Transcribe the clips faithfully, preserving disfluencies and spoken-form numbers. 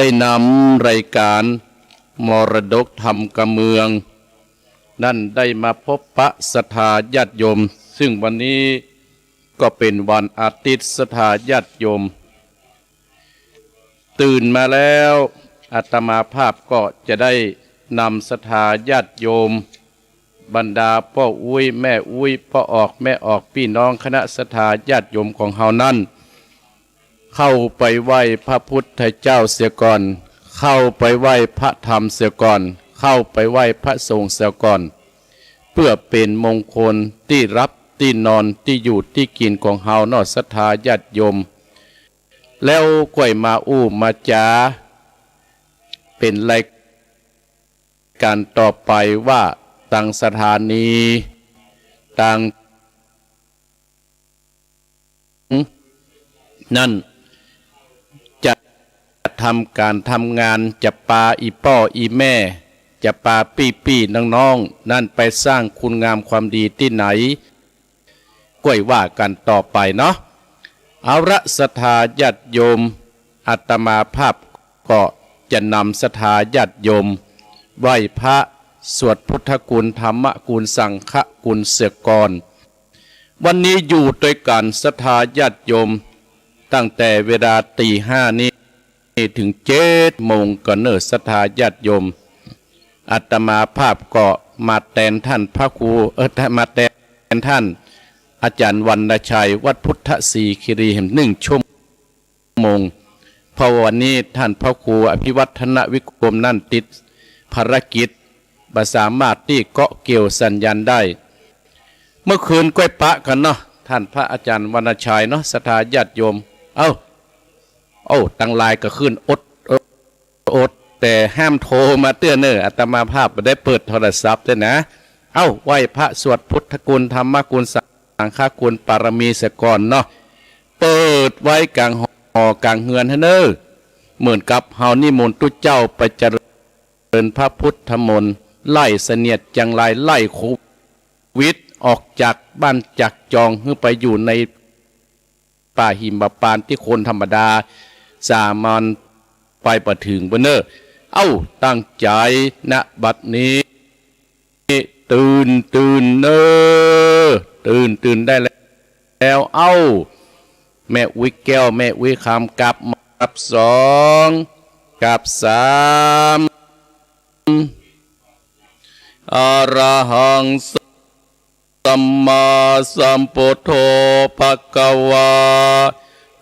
ได้นำรายก๋านมรดกธรรมกำเมือง นั้นได้มาพบปะศรัทธาญาติโยม ซึ่งวันนี้ก็เป๋นวันอาทิตย์ ศรัทธาญาติโยม ตื่นมาแล้ว อาตมาภาพก็จะได้นำศรัทธาญาติโยม บรรดาป้ออุ๊ย แม่อุ๊ย ป้อออก แม่ออก ปี้น้องคณะศรัทธาญาติโยมของเฮานั้น เข้าไปไหว้พระพุทธเจ้าเสียก่อน เข้าไปไหว้พระธรรมเสียก่อน เข้าไปไหว้พระสงฆ์เสียก่อน เปื้อเป๋นมงคลตี้หลับตี้นอนตี้อยู่ตี้กิ๋นของเฮาเนาะ ศรัทธาญาติโยม แล้วก้อยมาอู้มาจ๋า เป๋นรายก๋านต่อไปว่า ตางสถานี ตาง นั้น จะทำก๋านทำงาน จะปาอี่ป้ออี่แม่ จะปาปี้ๆ น้องๆ นั้นไปสร้างคุณงามความดีตี้ไหน ก้อยว่ากั๋นต่อไปเนาะ เอาละ ศรัทธาญาติโยม อาตมาภาพก็จะนำศรัทธาญาติโยม ไหว้พระ สวดพุทธคุณ ธรรมคุณ สังฆคุณเสียก่อน วันนี้อยู่ตวยกั๋นศรัทธาญาติโยม ตั้งแต่เวลาตี๋ห้านี้ เถิงเจ็ดโมงก่อเน่อ ศรัทธาญาติโยม อาตมาภาพก็มาแตนต้านพระครู เอ่อ มาแตนต้านอาจ๋ารย์วรรณชัย วัดพุทธศรีคีรีแหมนึ่งชั่วโมง เพราะวันนี้ต้านพระครูอภิวัฒนวิกรมนั้นติดภารกิจ บ่สามารถตี้เกาะเกี่ยวสัญญาณได้ เมื่อคืนก้อยปะกั๋นเนาะ ต้านพระอาจ๋ารย์วรรณชัยเนาะ ศรัทธาญาติโยม เอ้า โอ้ ตังหลายก็ขึ้นอด อด แต่ห้ามโทรมาเตื้อเน่อ อาตมาภาพบ่ได้เปิดโทรศัพท์ด้วยนะ เอ้า ไหว้พระสวดพุทธคุณ ธรรมคุณ สังฆคุณ ปารมีเสียก่อนเนาะ เปิดไว้ก๋างหอก๋างเฮือนหั้นเน่อ เหมือนกับเฮานิมนต์ตุ๊เจ้าไปเจริญพระพุทธมนต์ ไล่เสนียดจัญไร ไล่โควิดออกจากบ้านจากจอง หื้อไปอยู่ใน ป่าหิมพานต์ตี้คนธรรมดาสามัญไปบ่เถิงบ่เน่อ เอ้า ตั้งใจ๋ ณ บัดนี้ ตื่น ตื่นเน่อ ตื่น ตื่นได้แล้ว เอ้า แม่อุ๊ยแก้ว แม่อุ๊ยคำ กราบ กราบสอง กราบสาม อะระหังสัมมาสัมพุทโธ ภะคะวา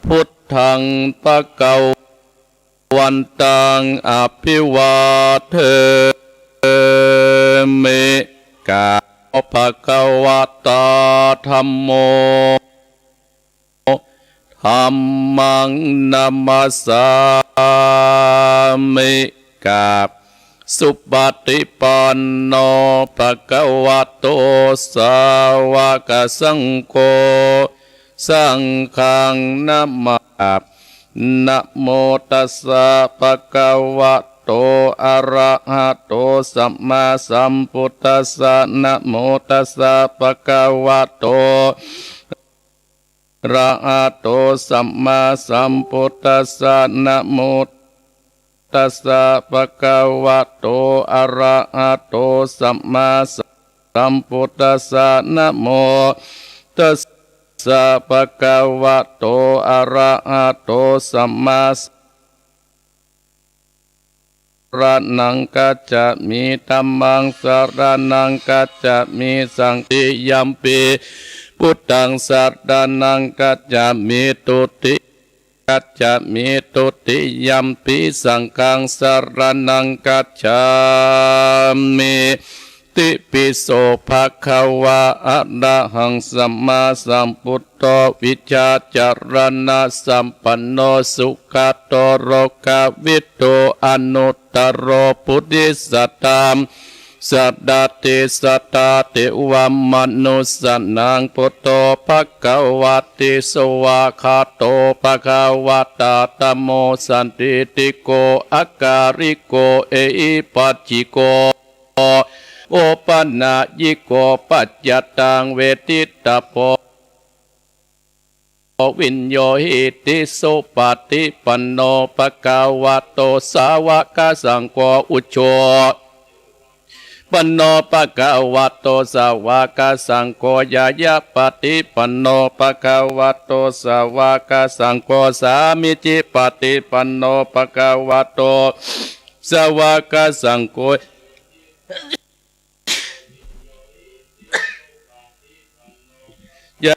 พุทธัง ภะคะวันตัง อะภิวาเทมิ กราบ ภะคะวะตา ธัมโม ธัมมัง นะมัสสามิ กราบ สุปฏิปันโน ภะคะวะโต สาวกสังโฆ สังฆัง นะมา นะโมตัสสะ ภะคะวะโต อะระหะโต สัมมาสัมพุทธัสสะ นะโมตัสสะ ภะคะวะโต ระหะโต สัมมาสัมพุทธัสสะ นะโมตัสสะ ภะคะวะโต อะระหะโต สัมมาสัมพุทธัสสะ นะโมตัสสะ ภะคะวะโต อะระหะโต สัมมา รณังคัจฉามิ ธัมมัง สรณังคัจฉามิ สัง ติยัมปิ พุทธัง สรณังคัจฉามิ ทุติ คัจฉามิ ทุติยัมปิ สังฆัง สรณังคัจฉามิ ติปิโส ภะคะวา อะระหัง สัมมาสัมพุทโธ วิชชาจรณะสัมปันโน สุขะโต โลกะวิทู อนุตตโร ปุริสธรรม สะดาติ สะดาติวะมะนุสสานัง พุทโธ ภะคะวะติ สวากขาโต ภะคะวะตา ธัมโม สันทิฏฐิโก อะกาลิโก เอหิปัสสิโก โอปะนะยิโก ปัจจัตตัง เวทิตตะโพ วิญโญหิติ สุปฏิปันโน ภะคะวะโต สาวกสังโฆ อุจุ ปันโน ภะคะวะโต สาวกสังโฆ ญาณปฏิปันโน ภะคะวะโต สาวกสังโฆ สามีจิปฏิปันโน ภะคะวะโต สาวกสังโฆ ญา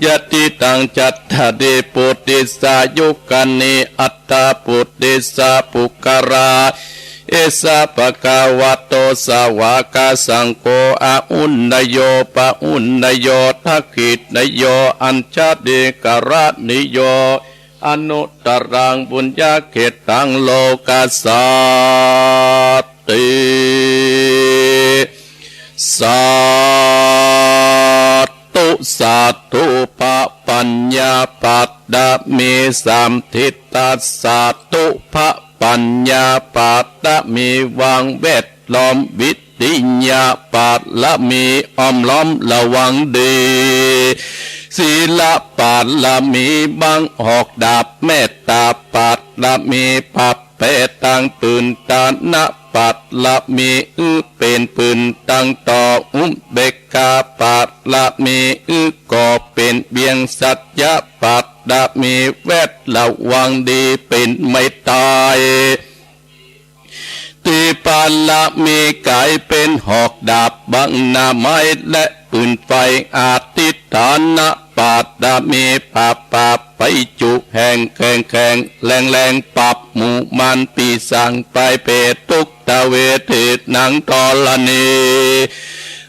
ยะติตัง จัตตาริ ปุริสายุคานิ อัตถะ ปุริสะปุคคละ เอสะ ภะคะวะโต สาวกสังโฆ อาหุเนยโย ปะหุเนยโย ทักขิเนยโย อัญชลีกรณีโย อนุตตรัง ปุญญะเขตตัง โลกัสสาติ สาธุ สาธุ พระปัญญาบารมีสามทิศ สาธุ พระปัญญาบารมี วางแวดล้อม วิริยะบารมี อ้อมล้อมระวังดี ศีลบารมี บังหอกดาบ เมตตาบารมี ปรับแปลงตังปืน ตานะบารมี อื้อเป๋นปืนตังต่อ อุเบกขาบารมี อื้อก่อเป๋นเวียง สัจจะบารมี แวดระวังดี เป๋นไม่ตาย ติบารมี ก๋ายเป๋นหอกดาบ บังหน้าไม้และปืนไฟ อธิฏฐานะบารมี ปราบปราบภัยจุแห่งแข็งแข็งแรงแรง ปราบหมู่มารปีศาจ พายแผ่ทุกขเวทนา หนังธรณี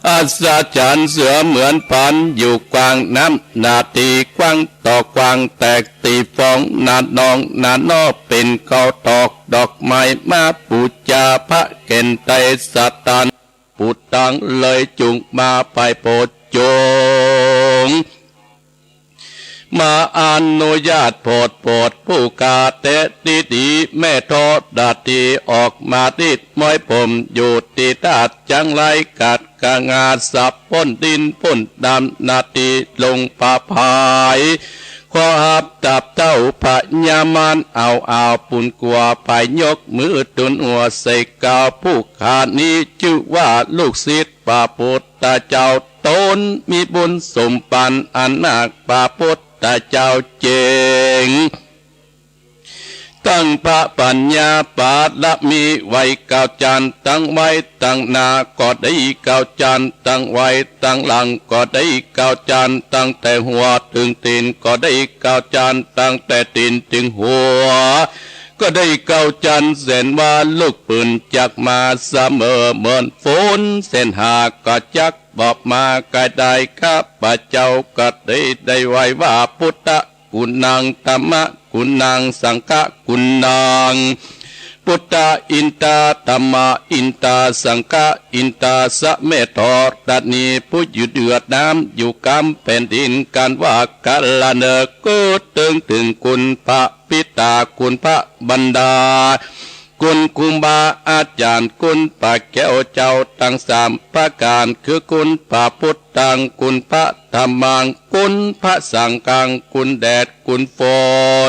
อัศจรรย์เสมือนพรานอยู่กว้าง น้ำหน้าตี้กว้างต่อกว้าง แตกตี้ฟอง หน้าหนองหน้าหนอ เป๋นข้าวตอกดอกไม้ มาปู๋จาพระแก่นไตรสถาน ปุตตัง เลยจุ่งมาพายโพชฌงค์ มาอนุญาตโผดโผดผู้ข้าแต๊ดีดี แม่ธรณีออกมาดีดม้อยผมอยู่ตี้ธาตุจังไร กัดกะงาสับพ่นดินพ่นดำ หน้าตี้ลงผาผาย ขอฮับดาบเต้าพญามาร เอาอ่าวปูนกั๋ว ไปยกมือตูนหัวใส่ก้าว ผู้ข้านี้จื้อว่าลูกศิษย์พระพุทธเจ้า ต๋นมีบุญสมปันอันนัก พระพุทธเจ้าเจ๋ง ตั้งพระปัญญาบารมีไว้เก้าจั๊น ตั้งไว้ตั้งหน้าก็ดีเก้าจั๊น ตั้งไว้ตั้งหลังก็ดีเก้าจั๊น ตั้งแต่หัวเถิงตี๋นก็ดีเก้าจั๊น ตั้งแต่ตี๋นเถิงหัวก็ดีเก้าจั๊น แสนว่าลูกปืนจักมาเสมอเหมือนฝน แสนหากก็จักบ่มาใก้ได้ ข้าพเจ้าก็ได้ ได้ไหว้ว่า พุทธ กุณัง ธัมมะกุณัง สังฆะกุณัง พุทธะ อินทา ธัมมะ อินทา สังฆะ อินทา สะ แม่ธรณีผู้อยู่เหนือน้ำอยู่กำแผ่นดิน กันว่ากัลเนิกเกิดเถิงเถิงคุณพระบิดา คุณพระมารดา คุณครูบาอาจารย์ คุณพระแก้วเจ้าตังสามประก๋าน คือคุณพระพุทธัง คุณพระธัมมัง คุณพระสังฆัง คุณแดด คุณฝ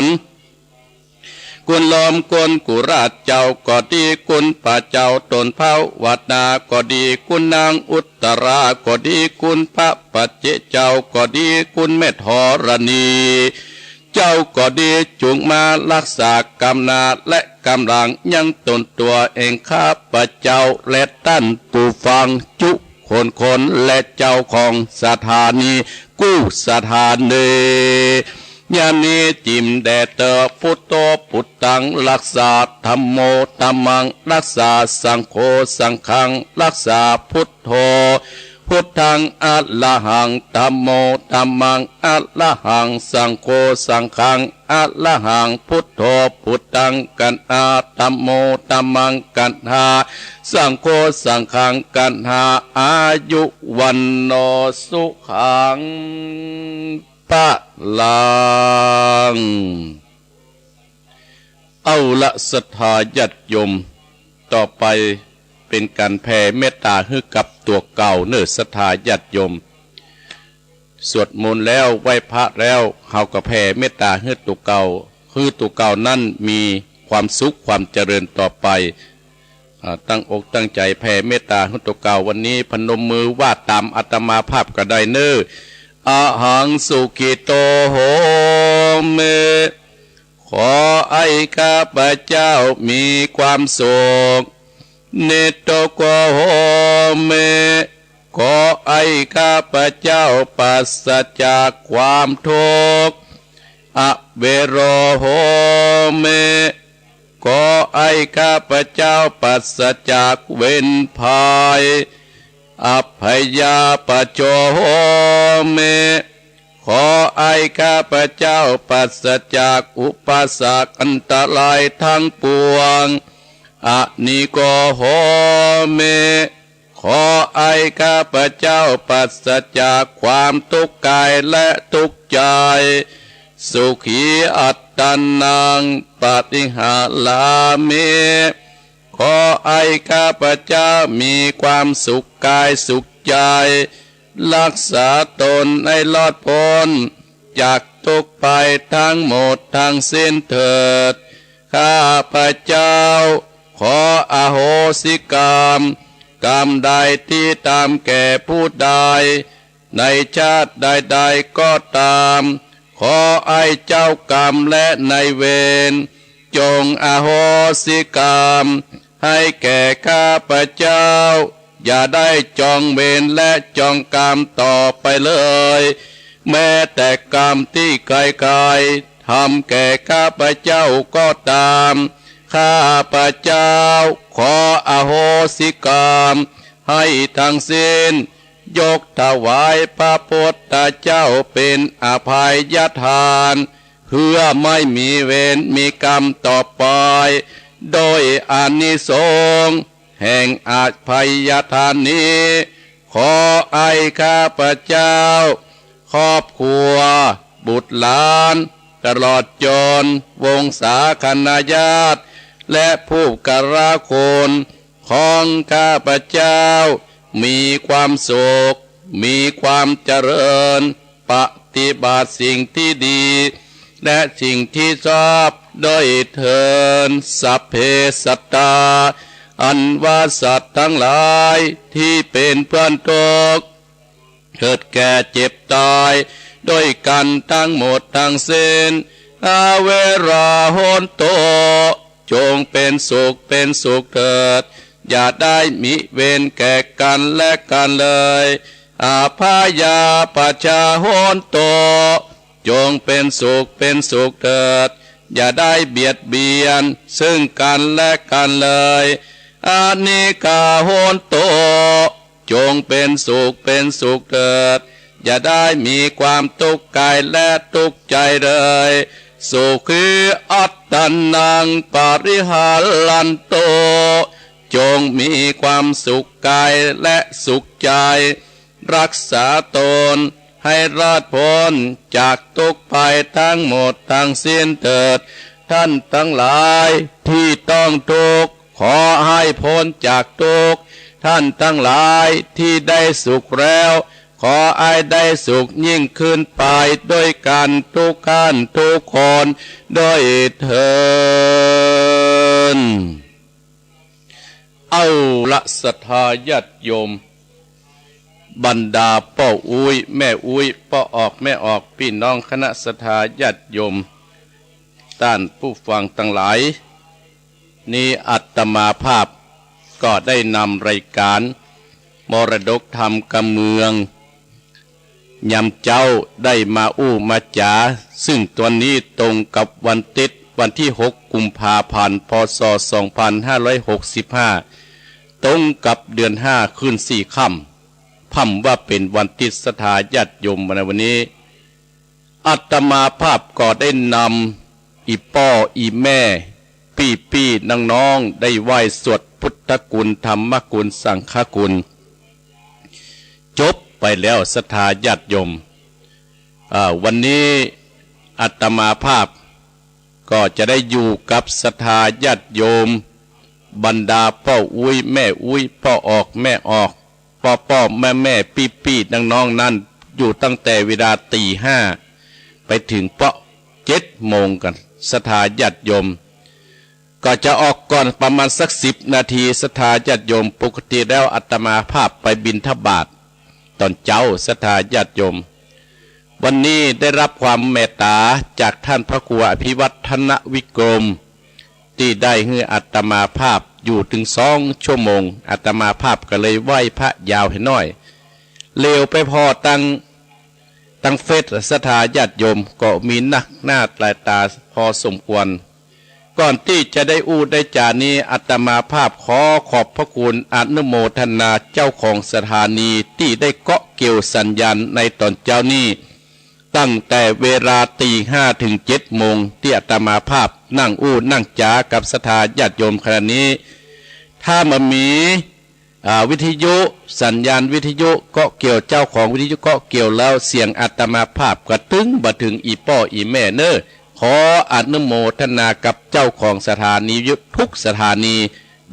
น คุณลม คุณกุราชเจ้าก็ดี คุณพระเจ้าต้นเภาวัดนาก็ดี คุณนางอุตตราก็ดี คุณพระปัจเจกเจ้าก็ดี คุณแม่ธรณี เจ้าก็ดี จุ่งมาฮักษากำนาและกำลังยังตนตั๋วแห่งข้าพเจ้าและต้านผู้ฟังจุคนคนและเจ้าของสถานีกู้สถานี ยามนี้จิ่มแด่เต๊อะ พุทโธ พุทธัง ฮักษา ธัมโม ธัมมัง ฮักษา สังโฆ สังฆัง ฮักษา พุทโธ พุทธัง อะระหัง ธัมโม ธัมมัง อะระหัง สังโฆ สังฆัง อะระหัง พุทโธ พุทธัง กัณหา ธัมโม ธัมมัง กัณหา สังโฆ สังฆัง กัณหา อายุ วัณโณ สุขัง พลัง เอาละศรัทธาญาติโยม ต่อไปเป๋นก๋านแผ่เมตต๋าหื้อกับตั๋วเก่าเน่อศรัทธาญาติโยม สวดมนต์แล้วไหว้พระแล้ว เฮาก็แผ่เมตต๋าหื้อตั๋วเก่า หื้อตั๋วเก่านั้นมีความสุขความเจริญต่อไป อ่า ตั้งอกตั้งใจ๋แผ่เมตต๋าหื้อตั๋วเก่า วันนี้พนมมือว่าต๋ามอาตมาภาพก็ได้เน่อ อะหังสุขิโตโหมิ ขอให้ข้าพเจ้ามีความสุข นิทุกโขโหมิ ขอให้ข้าพเจ้าปราศจากความทุกข์ อเวโรโหมิ ขอให้ข้าพเจ้าปราศจากเวรภัย อัพพยาปจโจโหมิ ขอให้ข้าพเจ้าปราศจากอุปสรรคอันตรายทั้งปวง อนิโกโหมิ ขอให้ข้าพเจ้าปราศจากความทุกข์กายและทุกข์ใจ สุขีอัตตานังปะริหารามิ ขอให้ข้าพเจ้ามีความสุขกายสุขใจ รักษาตนให้รอดพ้นจากทุกข์ภัยทั้งหมดทั้งสิ้นเถิด ข้าพเจ้าขออโหสิกรรม กรรมใดที่ทำแก่ผู้ใด ในชาติใดๆ ก็ตาม ขอให้เจ้ากรรมและนายเวร จงอโหสิกรรม ให้แก่ข้าพเจ้า อย่าได้จองเวรและจองกรรมต่อไปเลย แม้แต่กรรมที่ใครๆ ทำแก่ข้าพเจ้าก็ตาม ข้าพเจ้าขออโหสิกรรม ให้ทั้งสิ้น ยกถวายพระพุทธเจ้าเป็นอภัยทาน เพื่อไม่มีเวรมีกรรมต่อไป โดยอานิสงส์แห่งอภัยทานนี้ ขอให้ข้าพเจ้า ครอบครัว บุตรหลาน ตลอดจนวงศาคณาญาติ และผู้อุปการะคุณ ของข้าพเจ้า มีความสุข มีความเจริญ ปฏิบัติสิ่งที่ดี และสิ่งที่ชอบด้วยเทอญ สัพเพสัตตา อันว่าสัตว์ทั้งหลายที่เป็นเพื่อนทุกข์ เกิดแก่เจ็บตายด้วยกันทั้งหมดทั้งสิ้น อเวราโหนตุ จงเป็นสุขเป็นสุขเถิด อย่าได้มีเวรแก่กันและกันเลย อพยาปัชชาโหนตุ จงเป็นสุขเป็นสุขเถิด อย่าได้เบียดเบียนซึ่งกันและกันเลย อนิกาโหนตุ จงเป็นสุขเป็นสุขเถิด อย่าได้มีความทุกข์กายและทุกข์ใจเลย สุขีอัตตานังปริหารันตุ จงมีความสุขกายและสุขใจ รักษาตนให้รอดพ้นจากทุกข์ภัยทั้งหมดทั้งสิ้นเถิด ท่านทั้งหลายที่ต้องทุกข์ ขอให้พ้นจากทุกข์ ท่านทั้งหลายที่ได้สุขแล้ว ขอให้ได้สุขยิ่งขึ้นไปด้วยกันทุกท่านทุกคนด้วยเทอญ เอาละศรัทธาญาติโยม บรรดาป้ออุ๊ยแม่อุ๊ย ป้อออกแม่ออก ปี้น้องคณะศรัทธาญาติโยม ต้านผู้ฟังตังหลาย นี้อาตมาภาพก็ได้นำรายการมรดกธรรมกำเมือง ยามเจ๊าได้มาอู้มาจ๋า ซึ่งต๋อนนี้ตรงกับวันติ๊ด วันตี้หกกุมภาพันธ์ พ.ศ. สองพันห้าร้อยหกสิบห้า ตรงกับเดือนห้าคืนสี่ค่ำ พ่ำว่าเป๋นวันติ๊ดศรัทธาญาติโยม ในวันนี้ อาตมาภาพก็ได้นำอี่ป้ออี่แม่ ปี้ๆ น้องๆ ได้ไหว้สวดพุทธคุณ ธรรมคุณ สังฆคุณ จบไปแล้วศรัทธาญาติโยม อ่า วันนี้อาตมาภาพก็จะได้อยู่กับศรัทธาญาติโยม บรรดาป้ออุ๊ยแม่อุ๊ย ป้อออกแม่ออก ป้อๆ แม่ๆ ปี้ๆ น้องๆ นั้น อยู่ตั้งแต่เวลาตีห้าไปเถิงเป๋าะเจ็ดโมงกั๋น ศรัทธาญาติโยม ก็จะออกก่อนประมาณสักสิบนาที ศรัทธาญาติโยม ปกติแล้วอาตมาภาพไปบิณฑบาตตอนเจ๊า ศรัทธาญาติโยม วันนี้ได้รับความเมตต๋าจากท่านพระครูอภิวัฒนวิกรม ตี้ได้หื้ออาตมาภาพอยู่เถิงสองชั่วโมง อาตมาภาพก็เลยไหว้พระยาวหื้อหน้อย เหลียวไปผ่อตัง ตังเฟซ ศรัทธาญาติโยม ก็มีนักหน้าหลายต๋าพอสมควร ก่อนตี้จะได้อู้ได้จ๋านี้ อาตมาภาพขอขอบพระคุณอนุโมทนาเจ้าของสถานีตี้ได้เกาะเกี่ยวสัญญาณในตอนเจ๊านี้ ตั้งแต่เวลาตีห้าเถิงเจ็ดโมง ตี้อาตมาภาพนั่งอู้นั่งจ๋ากับศรัทธาญาติโยมขณะนี้ ถ้าบ่มี อ่า วิทยุ สัญญาณวิทยุเกาะเกี่ยว เจ้าของวิทยุเกาะเกี่ยวแล้ว เสียงอาตมาภาพก็ตึงบ่เถิงอี่ป้ออี่แม่เน่อ ขออนุโมทนากับเจ้าของสถานีวิทยุทุกสถานี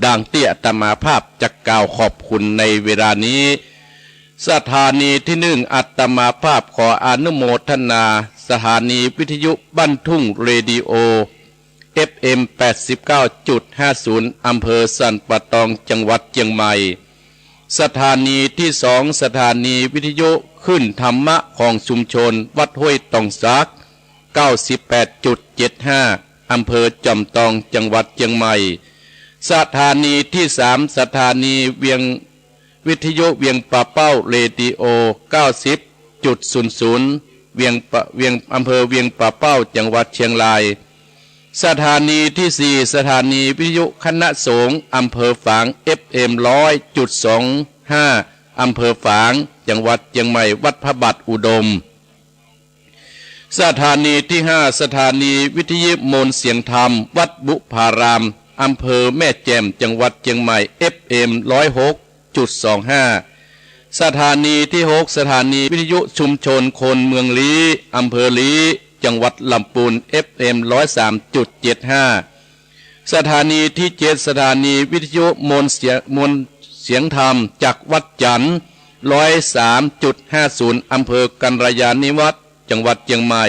ดังตี้อาตมาภาพจะกล่าวขอบคุณในเวลานี้ สถานีตี้หนึ่ง อาตมาภาพขออนุโมทนาสถานีวิทยุบ้านทุ่งเรดิโอ เอฟเอ็ม แปดสิบเก้าจุดห้าศูนย์ อำเภอสันป่าตอง จังหวัดเจียงใหม่ สถานีตี้สอง สถานีวิทยุคลื่นธรรมะของชุมชนวัดห้วยตองสัก เก้าสิบแปดจุดเจ็ดห้า อำเภอจอมตอง จังหวัดเจียงใหม่ สถานีตี้สาม สถานีเวียง วิทยุเวียงป่าเป้า เรดิโอ เก้าสิบจุดศูนย์ศูนย์ เวียงป่า เวียง อำเภอเวียงป่าเป้า จังหวัดเชียงราย สถานีตี้สี่ สถานีวิทยุคณะสงฆ์อำเภอฝาง เอฟเอ็ม ร้อยจุดสองห้า อำเภอฝาง จังหวัดเจียงใหม่ วัดพระบาทอุดม สถานีตี้ห้า สถานีวิทยุมนต์เสียงธรรม วัดบุพาราม อำเภอแม่แจ่ม จังหวัดเจียงใหม่ เอฟเอ็ม ร้อยหกจุดสองห้า สถานีตี้หก สถานีวิทยุชุมชนคนเมืองลี้ อำเภอลี้ จังหวัดลำปูน เอฟเอ็ม ร้อยสามจุดเจ็ดห้า สถานีตี้เจ็ด สถานีวิทยุมนต์เสียง มนต์เสียงธรรมจากวัดจันทร์ ร้อยสามจุดห้าศูนย์ อำเภอกัลยาณิวัฒน์ จังหวัดเจียงใหม่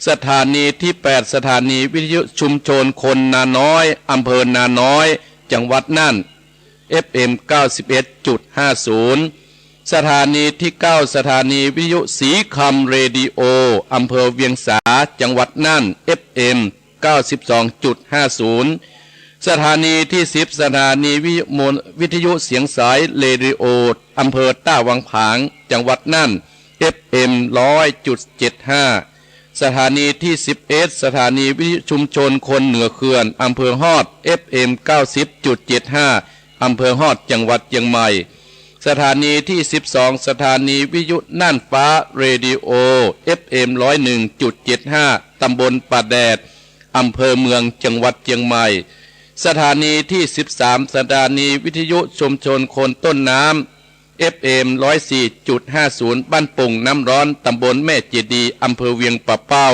สถานีตี้แปด สถานีวิทยุชุมชนคนนาน้อย อำเภอนาน้อย จังหวัดน่าน เอฟเอ็ม เก้าสิบเอ็ดจุดห้าศูนย์ สถานีตี้เก้า สถานีวิทยุศรีคำเรดิโอ อำเภอเวียงสา จังหวัดน่าน เอฟเอ็ม เก้าสิบสองจุดห้าศูนย์ สถานีตี้สิบ สถานีวิทยุมนต์ วิทยุเสียงสายเรดิโอ อำเภอต้าวังผาง จังหวัดน่าน เอฟเอ็ม ร้อยจุดเจ็ดห้า สถานีตี้สิบเอ็ด สถานีวิทยุชุมชนคนเหนือเขื่อน อำเภอฮอด เอฟเอ็ม เก้าสิบจุดเจ็ดห้า อำเภอฮอด จังหวัดเจียงใหม่ สถานีตี้สิบสอง สถานีวิทยุน่านฟ้าเรดิโอ เอฟเอ็ม ร้อยหนึ่งจุดเจ็ดห้า ตำบลป่าแดด อำเภอเมือง จังหวัดเจียงใหม่ สถานีตี้สิบสาม สถานีวิทยุชุมชนคนต้นน้ำ เอฟเอ็ม ร้อยสี่จุดห้าศูนย์ บ้านโป่งน้ำร้อน ตำบลแม่เจดีย์ อำเภอเวียงป่าเป้า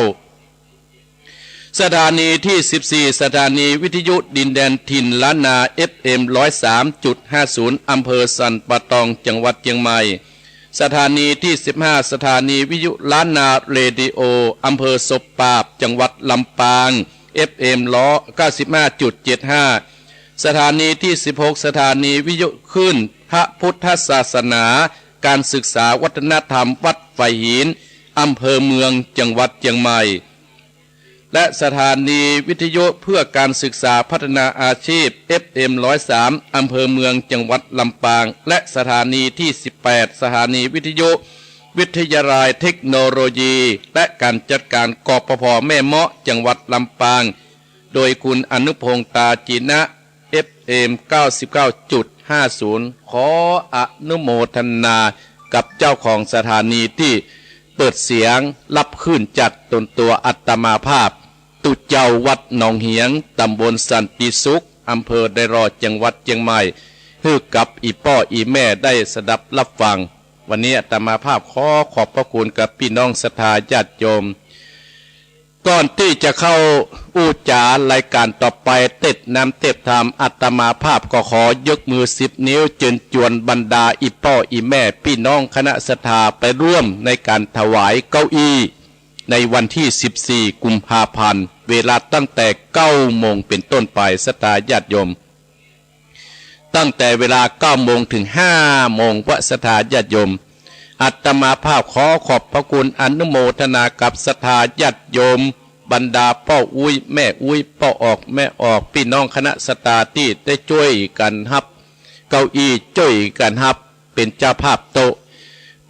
สถานีตี้สิบสี่ สถานีวิทยุดินแดนถิ่นล้านนา เอฟเอ็ม ร้อยสามจุดห้าศูนย์ อำเภอสันป่าตอง จังหวัดเจียงใหม่ สถานีตี้สิบห้า สถานีวิทยุล้านนาเรดิโอ อำเภอศพปราบ จังหวัดลำปาง เอฟเอ็ม เก้าสิบห้าจุดเจ็ดห้า สถานีตี้สิบหก สถานีวิทยุคลื่นพระพุทธศาสนา การศึกษาวัฒนธรรมวัดฝายหิน อำเภอเมือง จังหวัดเจียงใหม่ และสถานีวิทยุเพื่อการศึกษาพัฒนาอาชีพ เอฟเอ็ม ร้อยสาม อำเภอเมือง จังหวัดลำปาง และสถานีตี้สิบแปด สถานีวิทยุวิทยาลัยเทคโนโลยี และการจัดการ กปภ แม่เมาะ จังหวัดลำปาง โดยคุณอนุพงษ์ ตาจีนะ เอฟเอ็ม เก้าสิบเก้าจุดห้าศูนย์ ขออนุโมทนากับเจ้าของสถานีตี้เปิดเสียงรับคลื่นจากตนตัวอาตมาภาพ ตุ๊เจ้าวัดหนองเหียง ตำบลสันติสุข อำเภอไดรอ จังหวัดเจียงใหม่ หื้อกับอี่ป้ออี่แม่ได้สดับรับฟัง วันนี้อาตมาภาพขอขอบพระคุณกับปี้น้องศรัทธาญาติโยม ก่อนตี้จะเข้าอู้จ๋ารายก๋านต่อไป เตสน์น้ำเตสน์ธรรม อาตมาภาพก็ขอยกมือสิบนิ้วเจิญจวนบรรดาอี่ป้ออี่แม่ปี้น้องคณะศรัทธาไปร่วมในก๋านถวายเก้าอี้ในวันตี้สิบสี่กุมภาพันธ์ เวลาตั้งแต่เก้าโมงเป๋นต้นไป ศรัทธาญาติโยม ตั้งแต่เวลาเก้าโมงเถิงห้าโมง ว่าศรัทธาญาติโยม อาตมาภาพขอขอบพระคุณอนุโมทนากับศรัทธาญาติโยม บรรดาป้ออุ๊ยแม่อุ๊ย ป้อออกแม่ออก ปี้น้องคณะศรัทธาตี้ได้จ้วยกั๋นฮับเก้าอี้ จ้วยกั๋นฮับเป๋นเจ้าภาพโต๊ะ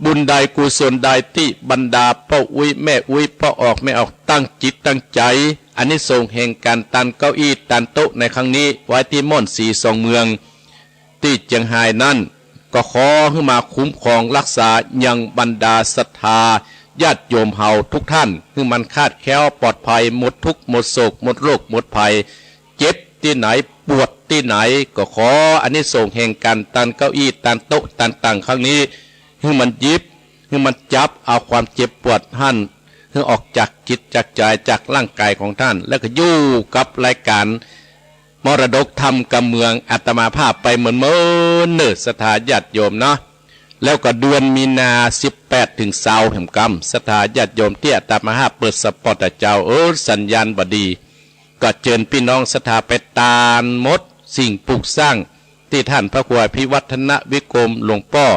บุญใดกุศลใดตี้บรรดาป้ออุ๊ยแม่อุ๊ย ป้อออกแม่ออก ตั้งจิตตั้งใจ๋ อานิสงส์แห่งก๋านตานเก้าอี้ตานโต๊ะในครั้งนี้ ไว้ตี้ม่อนสีสองเมือง ตี้เจียงฮายนั้น ก็ขอหื้อมาคุ้มครองฮักษายังบรรดาศรัทธาญาติโยมเฮาทุกท่าน หื้อมันคลาดแคล้วปลอดภัย หมดทุกข์หมดโศก หมดโรคหมดภัย เจ็บตี้ไหนปวดตี้ไหน ก็ขออานิสงส์แห่งก๋านตานเก้าอี้ตานโต๊ะตานตั๋งครั้งนี้ หื้อมันหยิบ หื้อมันจับเอาความเจ็บปวดหั้น หื้อออกจากจิตจากใจ๋จากร่างก๋ายของท่าน แล้วก็อยู่กับรายก๋านมรดกธรรมกำเมือง อาตมาภาพไปเมินๆ เน่อศรัทธาญาติโยมเนาะ แล้วก็เดือนมีนาสิบแปดเถิงซาวแหมกำ ศรัทธาญาติโยม ตี้อาตมาภาพเปิดสปอตอะเจ้า เออ สัญญาณบ่ดี ก็เจิญปี้น้องศรัทธาไปตานหมดสิ่งปลูกสร้าง ตี้ต้านพระครูอภิวัฒนวิกรมหลวงป้อ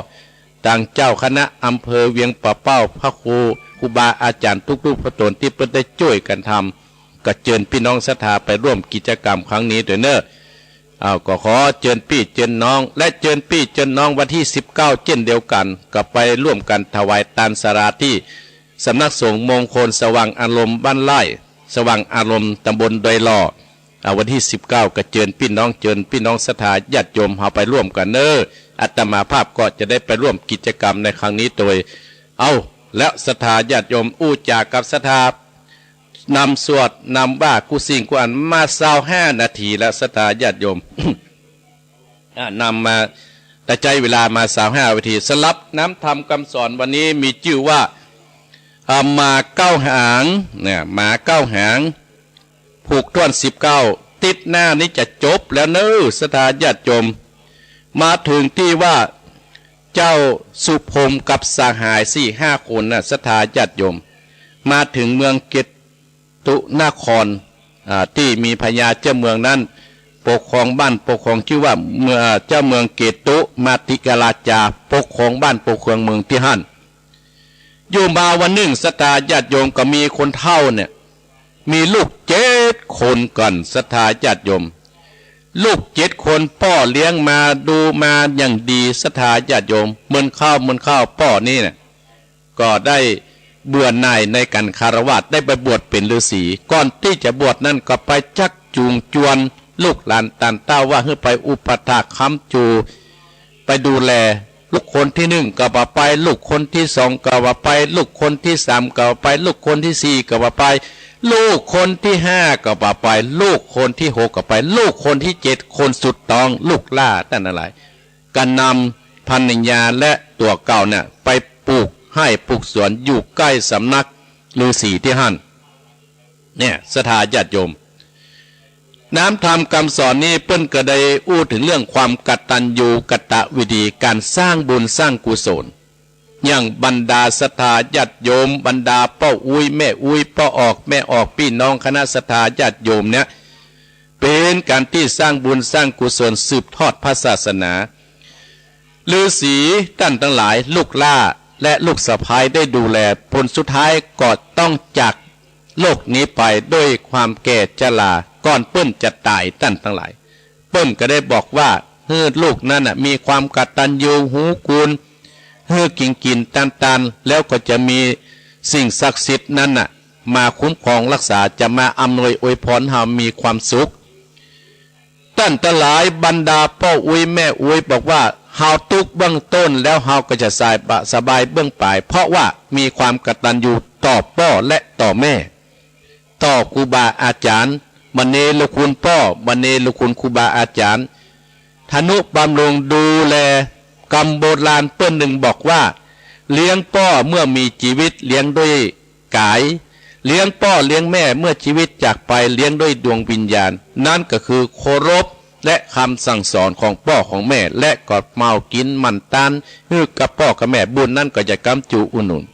ตางเจ้าคณะอำเภอเวียงป่าเป้า พระครู ครูบาอาจ๋ารย์ทุกรูปพระต๋นตี้เปิ้นได้จ้วยกั๋นทำ ก็เจิญปี้น้องศรัทธาไปร่วมกิจกรรมครั้งนี้ตวยเน่อ อ้าว ก็ขอเจิญปี้เจิญน้อง และเจิญปี้เจิญน้องวันตี้สิบเก้าเจ้นเดียวกั๋น ก็ไปร่วมกั๋นถวายตานศาลาตี้สำนักสงฆ์มงคลสว่างอารมณ์บ้านไร่ สว่างอารมณ์ตำบลดอยหล่อ อ่า วันตี้สิบเก้าก็เจิญปี้น้อง เจิญปี้น้องศรัทธาญาติโยมเฮาไปร่วมกั๋นเน่อ อาตมาภาพก็จะได้ไปร่วมกิจกรรมในครั้งนี้ตวย เอ้า แล้วศรัทธาญาติโยมอู้จ๋ากับศรัทธา นำสวดนำว่ากู้สิ่งกู้อันมาซาวห้านาทีแล้วศรัทธาญาติโยม อ่า นำมา แต่ใจ๊เวลามาซาวห้านาที สำหรับน้ำธรรมกำสอนวันนี้มีจื้อว่า อ่า หมาเก้าหาง เนี่ย หมาเก้าหาง ผูกถ้วนสิบเก้า ติ๊ดหน้านี้จะจบแล้วเน่อศรัทธาญาติโยม มาเถิงตี้ว่า เจ้าสุพรหมกับสหายสี่ห้าคนน่ะ ศรัทธาญาติโยม มาเถิงเมืองเกตุนคร อ่า ตี้มีพญาเจ้าเมืองนั้น ปกครองบ้านปกครอง จื้อว่าเมือง เจ้าเมืองเกตุมาติกราชา ปกครองบ้านปกครองเมืองตี้หั้น อยู่มาวันนึ่งศรัทธาญาติโยม ก็มีคนเฒ่าเนี่ย มีลูกเจ็ดคนกั๋นศรัทธาญาติโยม ลูกเจ็ดคนป้อเลี้ยงมาดูมาอย่างดีศรัทธาญาติโยม เมินข้าวเมินข้าวป้อนี้เนี่ย ก็ได้เบื่อหน่ายในก๋านฆราวาส ได้ไปบวชเป๋นฤๅษี ก่อนตี้จะบวชนั้นก็ไปจักจูงจวนลูกหลานต้านเต้าว่าหื้อไปอุปัฏฐากค้ำจู ไปดูแล ลูกคนตี้นึ่งก็บ่าไป ลูกคนตี้สองก็บ่าไป ลูกคนตี้สามก็บ่าไป ลูกคนตี้สี่ก็บ่าไป ลูกคนตี้ห้าก็บ่าไป ลูกคนตี้หกก็ไป ลูกคนตี้เจ็ด คนสุดต๊อง ลูกหล้าต้านตังหลาย ก็นำภรรยาและตั๋วเก่าเนี่ยไปปลูกไฮ่ปลูกสวนอยู่ใก้สำนักฤๅษีตี้หั้น เนี่ย ศรัทธาญาติโยม น้ำธรรมกำสอนนี้เปิ้นก็ได้อู้เถิงเรื่องความกตัญญูกตวดี ก๋านสร้างบุญสร้างกุศล อย่างบรรดาศรัทธาญาติโยม บรรดาป้ออุ๊ยแม่อุ๊ย ป้อออกแม่ออก ปี้น้องคณะศรัทธาญาติโยมเนี่ย เป๋นก๋านตี้สร้างบุญสร้างกุศลสืบทอดพระศาสนา ฤๅษีต้านตังหลาย ลูกหล้าและลูกสะใภ้ได้ดูแล ผลสุดท้ายก็ต้องจากโลกนี้ไปด้วยความแก่ชรา ก่อนเปิ้นจะต๋ายต้านตังหลาย เปิ้นก็ได้บอกว่า หื้อลูกนั้นน่ะมีความกตัญญูฮูคุณ หื้อกิ๋นกิ๋นตานตาน แล้วก็จะมีสิ่งศักดิ์สิทธิ์นั้นน่ะ มาคุ้มครองฮักษา จะมาอำนวยอวยพรเฮามีความสุข ต้านตังหลาย บรรดาป้ออุ๊ยแม่อุ๊ยบอกว่า เฮาตุ๊กข์เบื้องต้นแล้วเฮาก็จะสายบะ สบายเบื้องป๋าย เพราะว่ามีความกตัญญูต่อป้อและต่อแม่ ต่อครูบาอาจ๋ารย์ บรรเนรคุณป้อ บรรเนรคุณครูบาอาจ๋ารย์ ทนุบำรุงดูแล กำโบราณเปิ้นนึ่งบอกว่า เลี้ยงป้อเมื่อมีจีวิต เลี้ยงด้วยก๋าย เลี้ยงป้อเลี้ยงแม่เมื่อชีวิตจากไป เลี้ยงด้วยดวงวิญญาณ นั้นก็คือเคารพและกำสั่งสอนของป้อของแม่ และก็เมากิ๋นหมั้นตานหื้อกับป้อกับแม่ บุญนั้นก็จะก๊ำจูอุดหนุน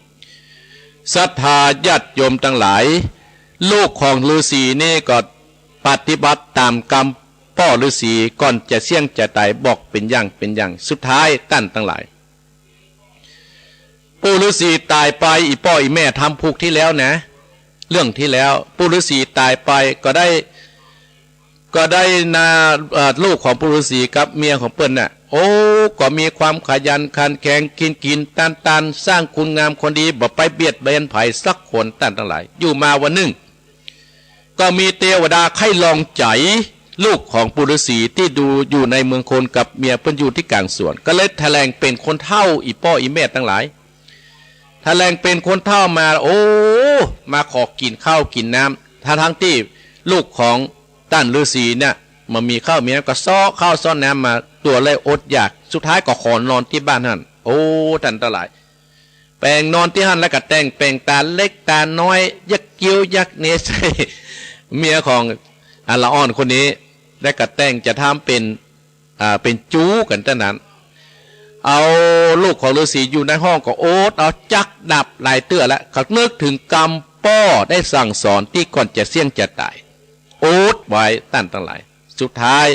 ศรัทธาญาติโยมตังหลาย ลูกของฤๅษีนี่ก็ปฏิบัติต๋ามกำป้อฤๅษี ก่อนจะเสี้ยงจะต๋ายบอกเป๋นอย่างเป๋นอย่าง สุดท้ายต้านตังหลาย ปู่ฤๅษีต๋ายไป อี่ป้ออี่แม่ทำผูกตี้แล้วนะ เรื่องตี้แล้ว ปู่ฤๅษีต๋ายไปก็ได้ ก็ได้นา เอ่อ ลูกของปู่ฤๅษีกับเมียของเปิ้นน่ะ โอ้ ก็มีความขยันขันแข็ง กิ๋นกิ๋นตานตาน สร้างคุณงามความดี บ่ไปเบียดเบียนใผสักคน ต้านตังหลาย อยู่มาวันนึ่ง ก็มีเตวดาใค่ลองใจ๋ลูกของปู่ฤๅษีตี้ดูอยู่ในเมืองคนกับเมียเปิ้นอยู่ตี้ก๋างสวน ก็เลยแถลงเป๋นคนเฒ่า อี่ป้ออี่แม่ตังหลาย แถลงเป๋นคนเฒ่ามา โอ้ มาขอกิ๋นข้าวกิ๋นน้ำ ทั้งๆ ตี้ลูกของต้านฤๅษีเนี่ย บ่มีข้าวมีน้ำ ก็เซาะข้าวเซาะน้ำมา ตั๋วเลยอดอยาก สุดท้ายก็ขอนอนตี้บ้านหั้น โอ้ ต้านตังหลาย แป๋งนอนตี้หั้น แล้วก็แต่งแป๋งต๋าเล็กต๋าน้อย ยักคิ้วยักเนใส่เมียของ อ่า ละอ่อนคนนี้ แล้วก็แต่งจะทำเป๋น อ่า เป๋นจู๊กั๋นเต้านั้น เอาลูกของฤๅษีอยู่ในห้องก็อดเอา จักดับหลายเตื้อแล้ว เขานึกเถิงกำป้อได้สั่งสอนตี้ก่อนจะเสี้ยงจะต๋าย อดไว้ต้านตังหลาย สุดท้าย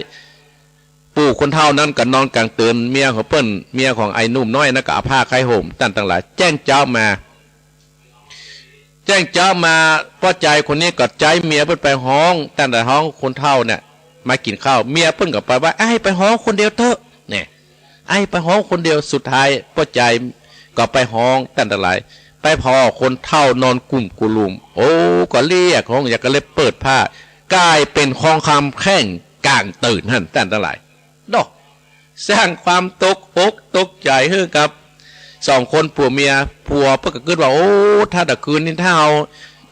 ปู่คนเฒ่านั้นก็นอนก๋างเติน เมียของเปิ้น เมียของไอ้หนุ่มน้อยนั้นก็เอาผ้าไข้ห่ม ต้านตังหลาย แจ้งเจ๊ามา แจ้งเจ๊ามา ป้อจายคนนี้ก็ใจ๊เมียเปิ้นไปฮ้อง ต้านตังหลาย ฮ้องคนเฒ่าเนี่ยมากิ๋นข้าว เมียเปิ้นก็ไปว่า อ้ายไปฮ้องคนเดียวเต๊อะ เนี่ย อ้ายไปฮ้องคนเดียว สุดท้ายป้อจายก็ไปฮ้อง ต้านตังหลาย ไปผ่อคนเฒ่านอนกุ่มกุลุ่ม โอ้ ก็เรียกฮ้อง อย่างก็เลยเปิดผ้า ก๋ายเป๋นทองคำแท่งก๋างเตินหั้น ต้านตังหลาย เนาะ สร้างความตกอกตกใจ๋หื้อกับสองคนผัวเมีย ผัวเปิ้นก็กึ๊ดว่า โอ้ ถ้าตะคืนนี้ถ้าเฮา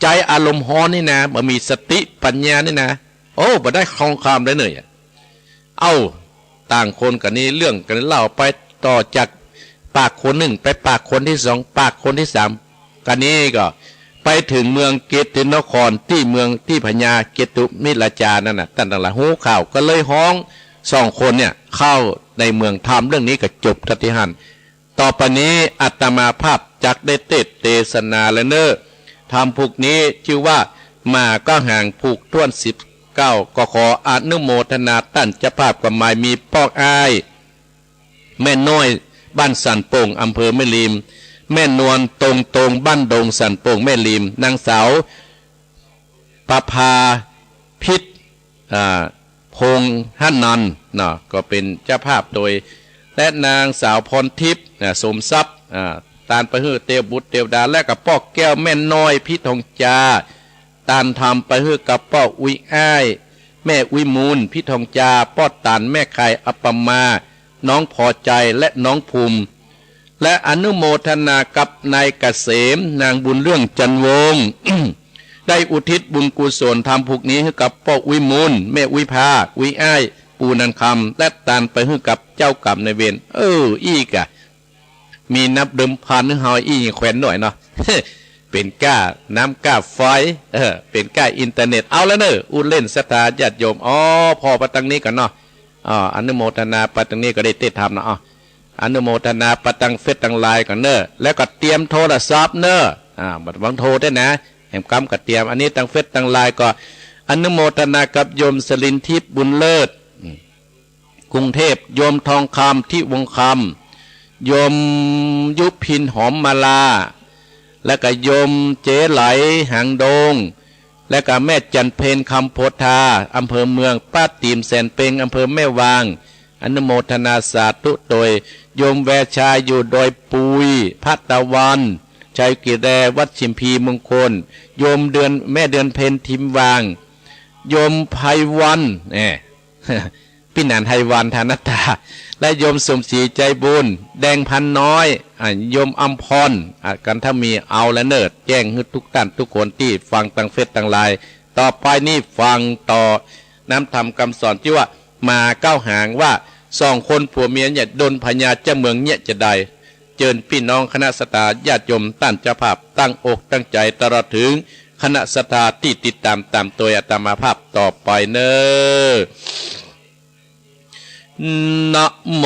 ใจ๊อารมณ์ฮ้อนนี่นะ บ่มีสติปัญญานี่นะ โอ้ บ่ได้ทองคำได้เน่ย เอ้า ต่างคนก็นี่เรื่องกั๋นเล่าไป ต่อจากปากคนนึ่งไปปากคนตี้สอง ปากคนตี้สาม กั๋นนี้ก็ไปเถิงเมืองเกตุนคร ตี้เมืองตี้พญาเกตุมิราชานั่นน่ะ ต้านตังหลายฮู้ข่าวก็เลยฮ้องสองคนเนี่ยเข้าในเมืองธรรม เรื่องนี้ก็จบเต้าตี้หั้น ต่อไปนี้อาตมาภาพจักได้เตสน์เตสนาแล้วเน่อ ธรรมผูกนี้จื้อว่า หมาเก๊าหาง ผูกถ้วนสิบเก้า ก็ขออนุโมทนาต้านเจ้าภาพ ก็หมายมีป้ออ้าย แม่น้อย บ้านสันโป่ง อำเภอแม่ริม แม่นวล ตรงตรง บ้านดงสันโป่ง แม่ริม นางสาว ประภาพิษ อ่า พงษ์หนันท์ เนาะ ก็เป๋นเจ้าภาพโตย และนางสาวพรทิพย์ อ่า สมทรัพย์ อ่า ตานไปหื้อเตวบุตรเตวดา และก็ป้อแก้ว แม่น้อย พิษทองจา ตานธรรมไปหื้อกับป้ออุ๊ยอ้าย แม่อุ๊ยมูล พิษทองจา ป้อตาน แม่ไข่ อัปปมา น้องพอใจ และน้องภูมิ และอนุโมทนากับนายเกษม นางบุญเรื่อง จันทร์วงศ์ ได้อุทิศบุญกุศลธรรมผูกนี้หื้อกับป้ออุ๊ยมูล แม่อุ๊ยพา อุ๊ยอ้าย ปู่นันคำ และตานไปหื้อกับเจ้ากรรมนายเวร เออ อี้ก่ะ มีนับเดิมพันหื้อเฮาอี้แควนหน่อยเนาะ เป๋นก้าน้ำก้าไฟ เออ เป๋นก้าอินเทอร์เน็ต เอาละเน่อ อู้เล่นศรัทธาญาติโยม อ้อ ผ่อไปตังนี้ก่อนเนาะ อ้อ อนุโมทนาไปตังนี้ก็ได้เตสน์ธรรมเนาะ อ้อ อนุโมทนาไปตังเฟซตังไลน์ก่อนเน่อ แล้วก็เตรียมโทรศัพท์เน่อ อ่า บ่ต้องโทรได้นะ แหมกำก็เตรียม อันนี้ตังเฟซตังไลน์ก็ อนุโมทนากับโยมสลินทิพย์ บุญเลิศ อืม กรุงเทพฯ โยมทองคำ ทิวงศ์คำ โยมยุพิน หอมมาลา แล้วก็โยมเจ๊ไหล หางดง แล้วก็แม่จันเพ็ญ คำโพธา อำเภอเมือง ป้าติ๋ม แสนเพ็ง อำเภอแม่วาง อนุโมทนาสาธุโตย โยมแวชา อยู่ดอยปุย พัตตะวัน ชัยกิรี วัดชิมพีมงคล โยมเดือน แม่เดือนเพ็ญ ทิมวาง โยมไพวัน แหม ปี้หนานไพวัน ธนัตตา และโยมสมศรี ใจบุญ แดงพันน้อย อ่า โยมอำพร อ่า กันทมี เอาละเน่อ แจ้งหื้อทุกต้านทุกคนตี้ฟังตังเฟซตังไลน์ ต่อไปนี้ฟังต่อน้ำธรรมกำสอนตี้ว่า หมาเก๊าหาง ว่าสองคนผัวเมียเนี่ยโดนพญาเจ้าเมืองเนี่ยจะใด เจิญปี้น้องคณะศรัทธาญาติโยมต้านเจ้าภาพตั้งอกตั้งใจ๋ตลอดเถิง คณะศรัทธาตี้ติดต๋ามต๋ามตวยอาตมาภาพต่อไปเน่อ นะโม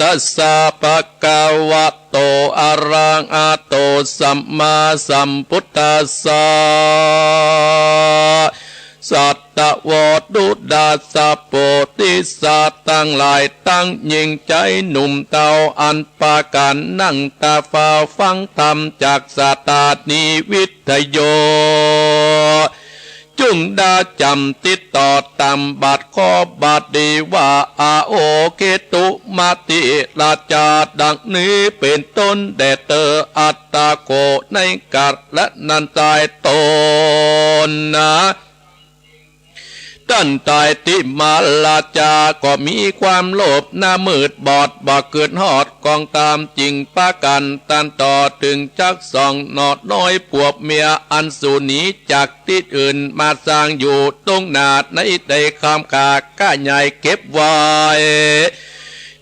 ตัสสะ ภะคะวะโต อะระหะโต สัมมาสัมพุทธัสสะ สัตวะโต ตัสสะ โพธิสัตว์ตังหลาย ตังญิงจายหนุ่มเฒ่า อันปากั๋นนั่งตาฟ้าฟังธรรมจากศาสดานิวิทยุ จุ่งดาจ๋ำติดต่อต๋ามบาทข้อบาทดีว่า อาโหสิตุ มะติราชา ดังนี้เป๋นต้น แด่เธออัตตาโข ในกัลยาณมิตรต๋นนา ต้านตายติมาราชา ก็มีความโลภหน้ามืดบอด บ่กึ๊ดฮอดกองธรรม จึงปากั๋นตันต่อเถิงจักส่องหนอน้อยปวกเมีย อันสูหนีจากตี้อื่นมาสร้างอยู่ตรงหน้า ในใดคำขาก้าใหญ่เก็บไว้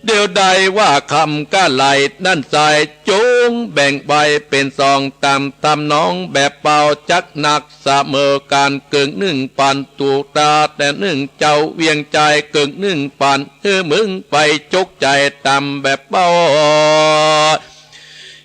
เดียวได้ว่าคำก้าไหลนั้นไส้ จุ่งแบ่งไว้เป๋นสองต๋ามทำนองแบบเบา จักหนักเสมอกั๋น เกิ่งนึ่งปันตุ๊กตา แต่นึ่งเจ้าเวียงใจ๋ เกิ่งนึ่งปันหื้อมึงไปจกใจ๋ต๋ามแบบเบา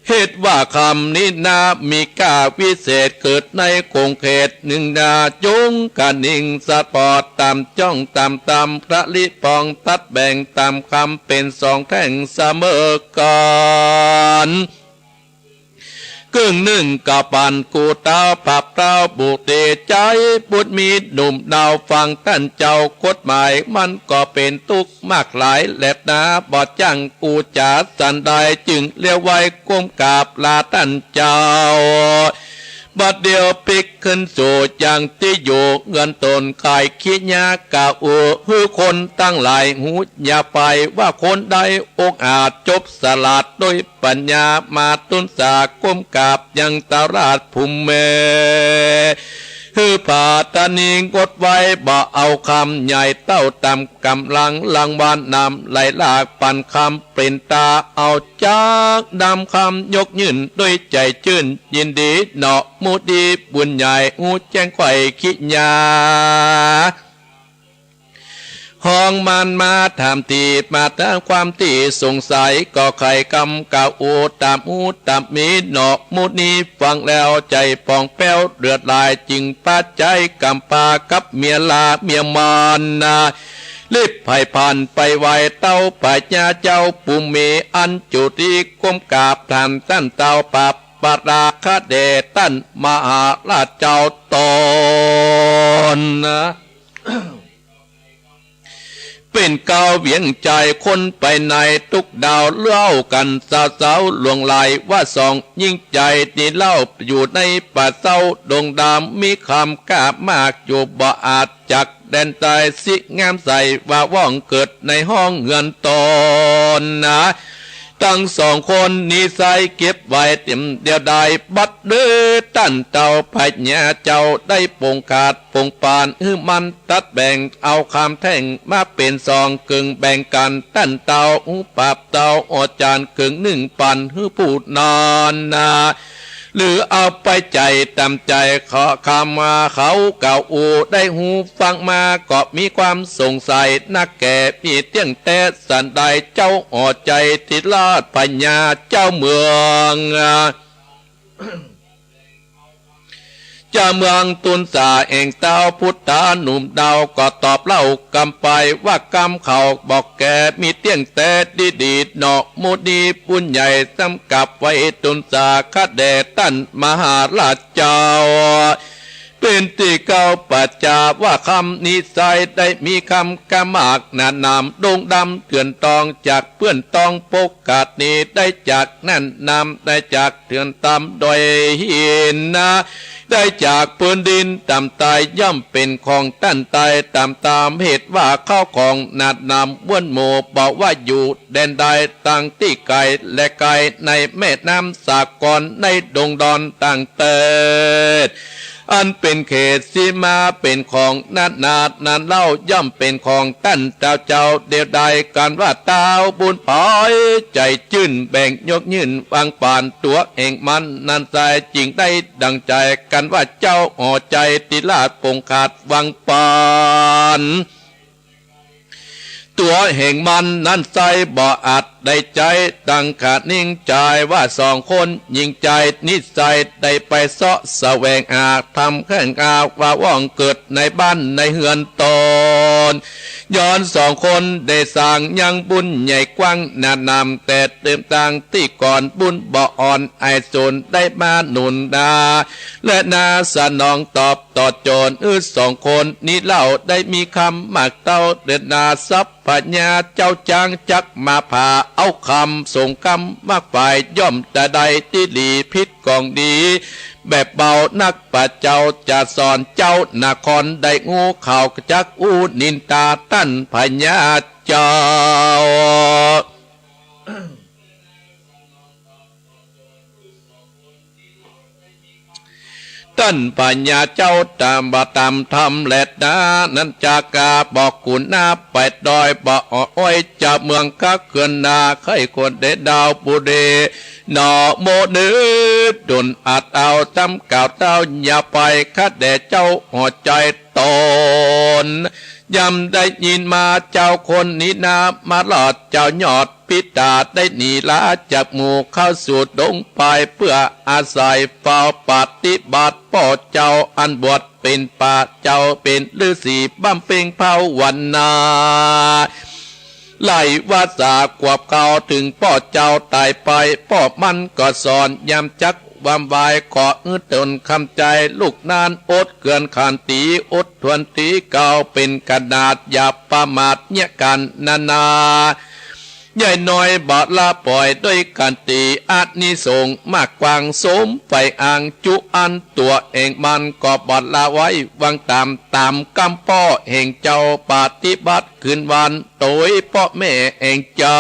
เหตุว่าคำนี้นา มีก้าวิเศษเกิดในขงเขตนึ่งนา จุ่งกระนิ่งสะปอดต๋ามจ้องต๋ามตำ พระลิปองตัดแบ่งต๋ามคำเป๋นสองแท่งเสมอกั๋น เกิ่งนึ่งก็ปันกูเต้า ปรับเต้าบุตรี ใจ๋บุตรมีหนุ่มดาวฟังต้านเจ้ากฎหมาย มันก็เป๋นตุ๊กข์มากหลายแลนา บ่จั่งอู้จ๋าสันใด จึงเลี้ยวไหว้ก้มกราบลาต้านเจ้า บัดเดียวปิ๊กขึ้นสู่ยังตี้อยู่ เฮือนต๋นใค่ขี้ยากล่าวอู้ หื้อคนตังหลายฮู้อย่าไป ว่าคนใดองอาจจบสลาดด้วยปัญญา มาตุ๊นสาก้มกราบยังตราชภูมิ หื้อผาตานีงดไว้ บ่เอาคำใหญ่เต้าต๋ามก๋ำลัง รางวัลนำไหลหลากปันคำเป๋นตา เอาจักดำคำยกยื่นด้วยใจ๋จื้นยินดีเนาะ มุนีบุญใหญ่ฮู้แจ้งใค่ขี้ยา ฮ้องมารมาถามตี้ มาถามความตี้สงสัย ก็ไขคำกล่าวอู้ต๋ามอู้ต๋ามมีเนาะ มุนีฟังแล้วใจ๋ป่องแป้วเดือดหลาย จึงปาใจ๊ก๋ำปากับเมียลาเมียมารนา รีบไผ่ผ่านไปไหว้เต้าพญาเจ้าภูมิ อันจุติก้มกราบถามต้านเต้าปรับปราคะเดชต้านมหาราชเจ้าต๋นนา เป๋นเกล้าเวียงใจ๋คนไปในทุกดาว เล่ากั๋นสาวๆ หลวงหลายว่าสอง ยิ่งใจ๋ตี้เล่าอยู่ในป่าเศร้าดงดำ มีคำกล้ามากอยู่บ่อาจจัก แดนใจ๋สิงามใสว่าว่องเกิดในห้องเฮือนต๋นนา ตังสองคนนี้ไส้เก็บไว้เตียมเดียวได้ บัดเดอต้านเต้าพญาเจ้าได้ปงขาดปงปาน หื้อมันตัดแบ่งเอาคำแท่งมาเป๋นสอง เกิ่งแบ่งกั๋น ต้านเต้าอู้ปรับเต้าอาจ๋ารย์ เกิ่งนึ่งปันหื้อผู้นั้นนา หรือเอาไปใจ๋ต๋ามใจ๋ ขอคำว่าเขากล่าวอู้ได้ฮู้ฟังมา ก็มีความสงสัยนักแก่ มีเตี้ยงแต๊สันใด เจ้าอ่อใจ๋ตี้ราชพญาเจ้าเมือง เจ้าเมืองตุ๊นสาแห่งเต้าพุทธาหนุ่มดาว ก็ตอบเล่ากำไปว่า กำเขาบอกแก่มีเตี้ยงแต๊ดีๆ เนาะ มุนีบุญใหญ่สำกับไว้ตุ๊นสาคะแด่ต้านมหาราชเจ้า เป๋นตี้เกล้าปัจจาว่าคำนี้ไส้ได้มีคำกล้ามากหนาหนาม โด่งดังเถื่อนตองจากเปื้อนตองปกกาดนี้ ได้จากนั้นนำได้จากเถื่อนตำโดยหินนา ได้จากพื้นดินต๋ามใต้ ย่อมเป๋นของต้านใต้ต๋ามตาม เหตุว่าเข้าของหนาหนามบ้วนหมู่ บ่ว่าอยู่แดนใด ตังตี้ไก๋และใก้ ในแม่น้ำสากล ในดงดอนต่างเติด อันเป๋นเขตสีมาเป๋นของนานาดนั้นเล่า ย่อมเป๋นของต้านเจ้าเจ้าเดียวดายกั๋นว่า ต้าวบุญผายใจ๋จื้น แบ่งยกยื่นวางป๋านตั๋วแห่งมันนั้นไส้ จึงได้ดั่งใจ๋กั๋นว่า เจ้าห่อใจ๋ตี้ราชปงขาดวางป๋าน ตั๋วแห่งมันนั้นไส้ บ่อาจได้ใจ๊ ดังขานิ่งใจ๋ว่า สองคนหญิงใจ๋นิสัย ได้ไปเซาะแสวงหาธรรมแข่งอาว่าว่างเกิดในบ้านในเฮือนต๋น ย้อนสองคนได้สร้างยังบุญใหญ่กว้างหนาหนาม แต่เดิมตางตี้ก่อนบุญบ่อ่อน ไอสูนได้มาหนุนนา และนาสนองตอบ ตอบโจทย์ อือ สองคนนี้เล่า ได้มีคำมากเต้า เดินนาทรัพยาเจ้าจ๊าง จักมาผ่าเอาคำสงครามมากฝ่าย ย่อมจะได้ตี้หลีพิษของดี แบบเบานักป่าเจ้า จะสอนเจ้านครได้ฮู้ เขาจักอู้นินทาต้านพญาเจ้า ต้านพญาเจ้าต๋ามบ่าต๋ามธรรมแลนา นั้นจักกาบอกกุณนาไปดอยบ่อ้อย จะเมืองกักเกือนนา ใค่คนเดดาวบุรี หนอโมเน ดนอาจเอาต๋ามกล่าวเต้า อย่าไปขัดแด่เจ้าห่อใจ๋ต๋น ยามได้ยินมาเจ้าคนนี้นา มาลอดเจ้ายอดปิตา ได้หนีลาจากหมู่เข้าสู่ดงไป เปื้ออาศัยเฝ้าปฏิบัติป้อเจ้าอันบวชเป๋นป่า เจ้าเป๋นฤๅษีบำเพ็งภาวนา ไหลวาสาขวบเข้าเถิงป้อเจ้าต๋ายไป ป้อมันก็สอนยามจักวามวาย ขออื้อต๋นคำใจ๋ลูกนั้น อดเกือนขันตี อดทวนตีเก่าเป๋นขนาด อย่าประมาทเยียะกั๋นนานา ใหญ่น้อยบ่ละปล่อยด้วยขันตี อานิสงส์มากกว้างสมใฝ่อัง จุอันตั๋วแห่งมันก็บ่ละไว้วางต๋าม ต๋ามกำป้อแห่งเจ้าปฏิบัติคืนวัน โตยป้อแม่แห่งเจ้า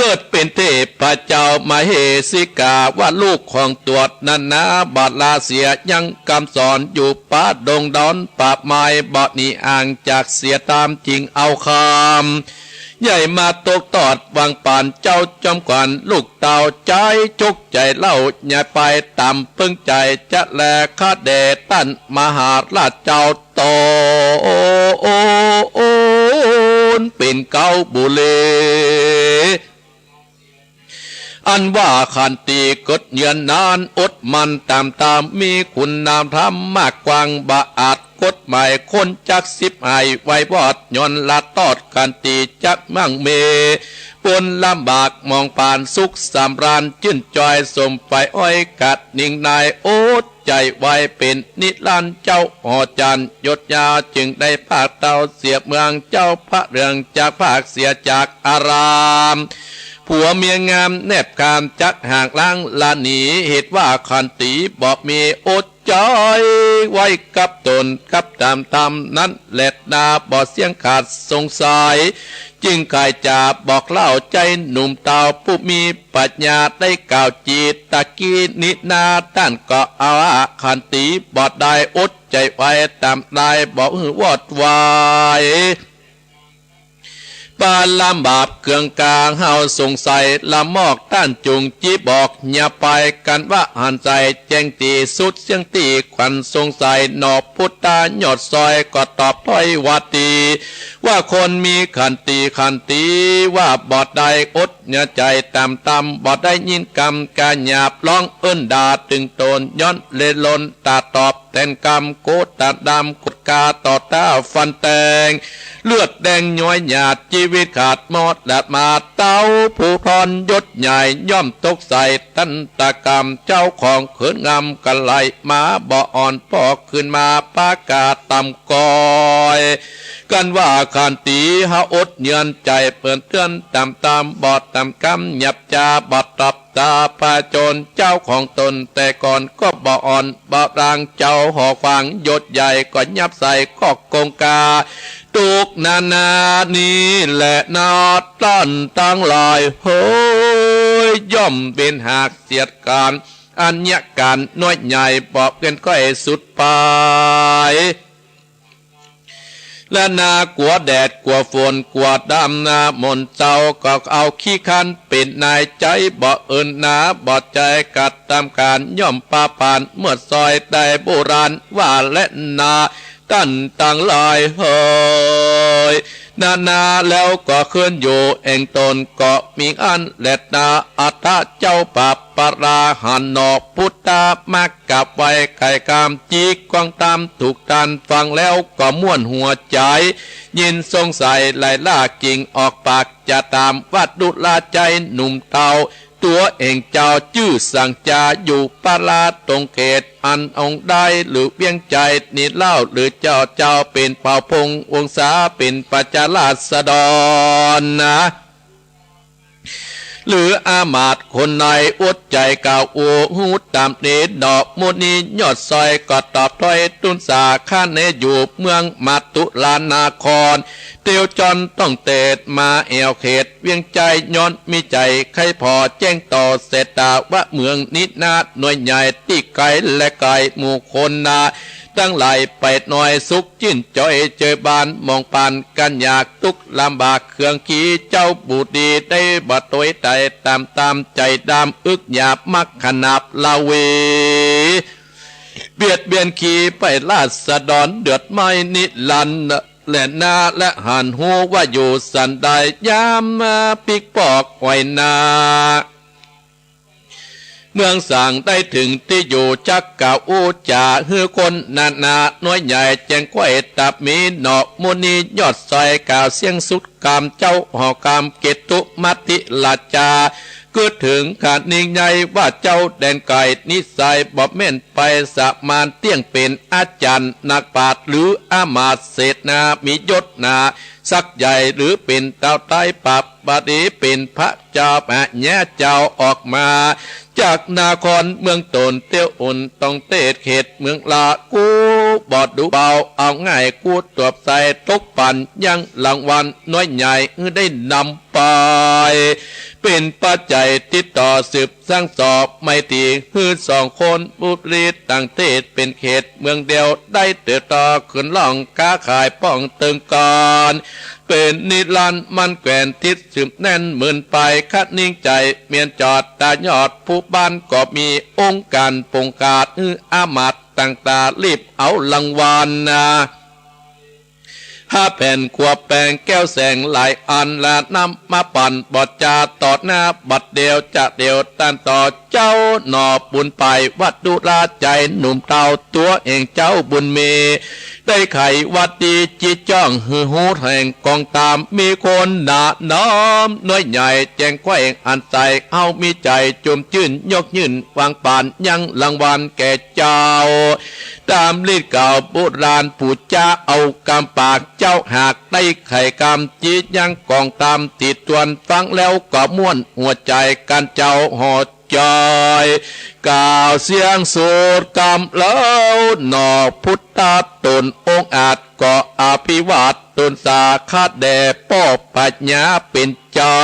เกิดเป๋นเทพเจ้ามเหสิกา ว่าลูกของตวดนั้นนา บ่ละเสียยังกำสอน อยู่ป่าดงดอนป่าไม้ บ่หนีห่างจากเสียต๋าม จึงเอาคำใหญ่มาตกตอดวางป๋าน เจ้าจอมขวัญลูกเต้า ใจ๋จกใจ๋เล่า อย่าไปต๋ามเปิ้งใจ๋ จะแลข้าแด่ต้านมหาราชเจ้า ต๋นเป๋นเก๊าบุรี อันว่าขันตีเกิดเยือนนาน อดมันต๋ามต๋าม มีคุณนามธรรมมากกว้าง บ่อาจกฎหมายคนจักสิบหาย ไว้วอดย้อนละตอดขันตีจักมั่งมี ปนลำบากมองผ่านสุขสำราญ จื้นจอยสมใฝ่อ้อย กะนิ่งนายอด ใจ๋ไว้เป๋นนิรันดร์ เจ้าห่อจันทร์ยศยาว จึงได้พรากเต้าเสียเมือง เจ้าพระเหลืองจากพรากเสียจากอาราม ผัวเมียงามแนบคาม จักห่างล้างละหนี เหตุว่าขันตีบ่มีอดใจ๋ ไว้กับต๋นกับต๋ามธรรมนั้นแลนา บ่เสี้ยงขาดสงสัย จึงใค่จะบอกเล่าใจ๋หนุ่มเต้าผู้มีปัญญา ได้กล่าวจีตะกี้นี้นา ต้านก็เอาว่าขันตีบ่ได้อดใจ๋ไว้ ต๋ามได้บ่หื้อวอดวาย ปาลำบาปเคืองกา เฮาสงสัยละมอก ต้านจุ่งจี้บอก อย่าไปกั๋นว่าหันใจ๋ แจ้งตี้สุดเสี้ยงตี้ขวัญสงสัย หนอพุทธายอดซอย ก็ตอบถ้อยว่าดี ว่าคนมีขันตี ขันตีว่าบ่ได้อดเนื้อใจ๋ต๋ามธรรม บ่ได้ยินกำกาหยาบ ร้องเอิ้นด่าตึงต๋น ย้อนเล่นลนต๋าตอบแตนกำ โกรธต๋าดำโกรธกา ต่อต้าฟันแตง เลือดแดงย้อยหยาด จีวิตขาดมอดแลดมา เต้าผู้ทอนยศใหญ่ ย่อมตกใส่ทันตกรรม เจ้าของเขินงำกะไหลมา บ่อ่อนปอกคืนมา ปากาต่ำกอย กั๋นว่าขันตี เฮาอดเยือนใจ๋เปิ้นเตือนต๋ามธรรม บ่ต๋ามกำหยาบจา บ่ตอบตาผจญ เจ้าของต๋นแต่ก่อนก็บ่อ่อนบ่บาง เจ้าห่อขวางยศใหญ่ ก็ยับใส่คอกกงกา ทุกข์นานานี้แลนา ต้านตังหลายเหย ย่อมเป๋นหากเสียดขาน อันเยียะก๋านน้อยใหญ่ บ่เปื้อนก้อยสุดปาย และนากั๋วแดดกั๋วฝนกั๋วดำนา หม่นเจ้าก็เอาขี้คร้านเป๋นนาย ใจ๋บ่เอิญหนา บ่ใจ๋กัดต๋ามก๋าน ย่อมปาปานเมื่อซอย ได้โบราณว่าแลนา ต้านตังหลายเหย นานาแล้วก็ขึ้นอยู่แอ่งต๋น ก็มีอั้นแลนา อัตถะเจ้าปาปะราหันหนอ พุทธะมากราบไหว้ ไขกำจี้กว้างต๋ามถูกต้าน ฟังแล้วก็ม่วนหัวใจ๋ ยินสงสัยหลายล่า กิ่งออกปากจะถาม ว่าดูราใจ๋หนุ่มเฒ่า ตั๋วเองเจ้าจื้อสังจา อยู่ปาราตรงเขตอันองค์ใด หรือเวียงใจ๋นี้เล่า หรือเจ้า เจ้าเป๋นเผ่าพงศ์วงศา เป๋นประชาราษฎรนา หรืออามาตย์คนใด อดใจ๋กล่าวอู้ ฮู้ต๋ามนี้หนอ มุนียอดซอย ก็ตอบถ้อย ตูนสาข้าแน่อยู่เมืองมัตตุลานคร เตียวจรต้องเตดมาแอ่วเขตเวียงใจ๋ ย้อนมีใจ๋ใค่ผ่อแจ้งต่อเสตา ว่าเมืองนี้นาน้อยใหญ่ ตี้ไก๋และไก๋ หมู่คนนาตังหลายไปน้อย สุขจื้นจอยเจอบ้าน มองปานกั๋นอยาก ตุ๊กข์ลำบากเคืองขี้ เจ้าบุตรีได้บ่ตวยต๋าย ต๋ามต๋ามใจ๋ดำ อึกหยาบมักขนาบละเว เบียดเบียนขี้ไปราษฎร เดือดไหม้นิรันดร์ แลนา และหันฮู้ว่าอยู่สันใด ยามมาปิ๊กปอกไหวนา เมืองสางได้เถิงตี้อยู่ จักกล่าวอู้จ๋าหื้อคนนานา น้อยใหญ่แจ้งไขว้ต๋ามนี้หนอ มุนียอดซอยกล่าวเสียงสุดกำ เจ้าหอกำเกตุมัตติราชา กึ๊ดเถิงขะนิงใหญ่ ว่าเจ้าแดนไก๋ นิสัยบ่แม่นไปสมาน เตี้ยงเป๋นอาจ๋ารย์นักปราชญ์ หรืออามาตย์เสนา มียศหนาศักดิ์ใหญ่ หรือเป๋นเต้าไต้ปราบ บ่ดีเป๋นพระเจ้าพญาเจ้าออกมา จากนครเมืองต๋น เตี้ยวอุ่นต้องเตดเขตเมืองลา กูบ่ดูเบา เอาง่ายกูตวบใส่ ตกปั๋นยังรางวัล น้อยใหญ่หื้อได้นำไป เป๋นปัจจัยติดต่อสืบสั่งสอบ ไมตรีหื้อสองคน บุรีต่างเตดเป๋นเขตเมืองเดียว ได้เติบโตขึ้นล่อง ค้าขายป้องเติงกัน เป๋นนิรันดร์มั่นแขวนติดสืบแน่นหมื่นไป คะนิงใจ๋เมียนจอดตายอด ผู้บ้านก็มีองค์การปงกาด หื้ออามาตย์ต่างต๋ารีบเอารางวัลนา ห้าแผ่นขวบแปงแก้วแสงหลายอัน และนำมาปั๋นบอดจาต่อหน้า บัดเดียวจะเดียวต้านต่อ เจ้าหน่อบุญไป วัดดูราใจ๋หนุ่มเฒ่า ตั๋วเองเจ้าบุญมี ได้ไขวัดดีจี้จ้อง หื้อฮู้แห่งกองต๋าม มีคนหนาน้อม น้อยใหญ่แจ้งไขว้อันใส เฮามีใจ๋จุ่มจื้น ยกยื่นวางปั๋น ยังรางวัลแก่เจ้า ต๋ามฤทธิ์เก่าโบราณปู่จ๋า เอากำปากเจ้าหาก ได้ไขกำจี้ยังกองต๋าม ติดตวนฟังแล้วก็ม่วนหัวใจ๋ กันเจ้าห่อ จอย กล่าวเสียงสุดกำแล้วหนอ พุทธะต๋นองค์อาจ ก็อภิวาทต๋นสาขาแด่ป้อพญาเป๋นเจ้า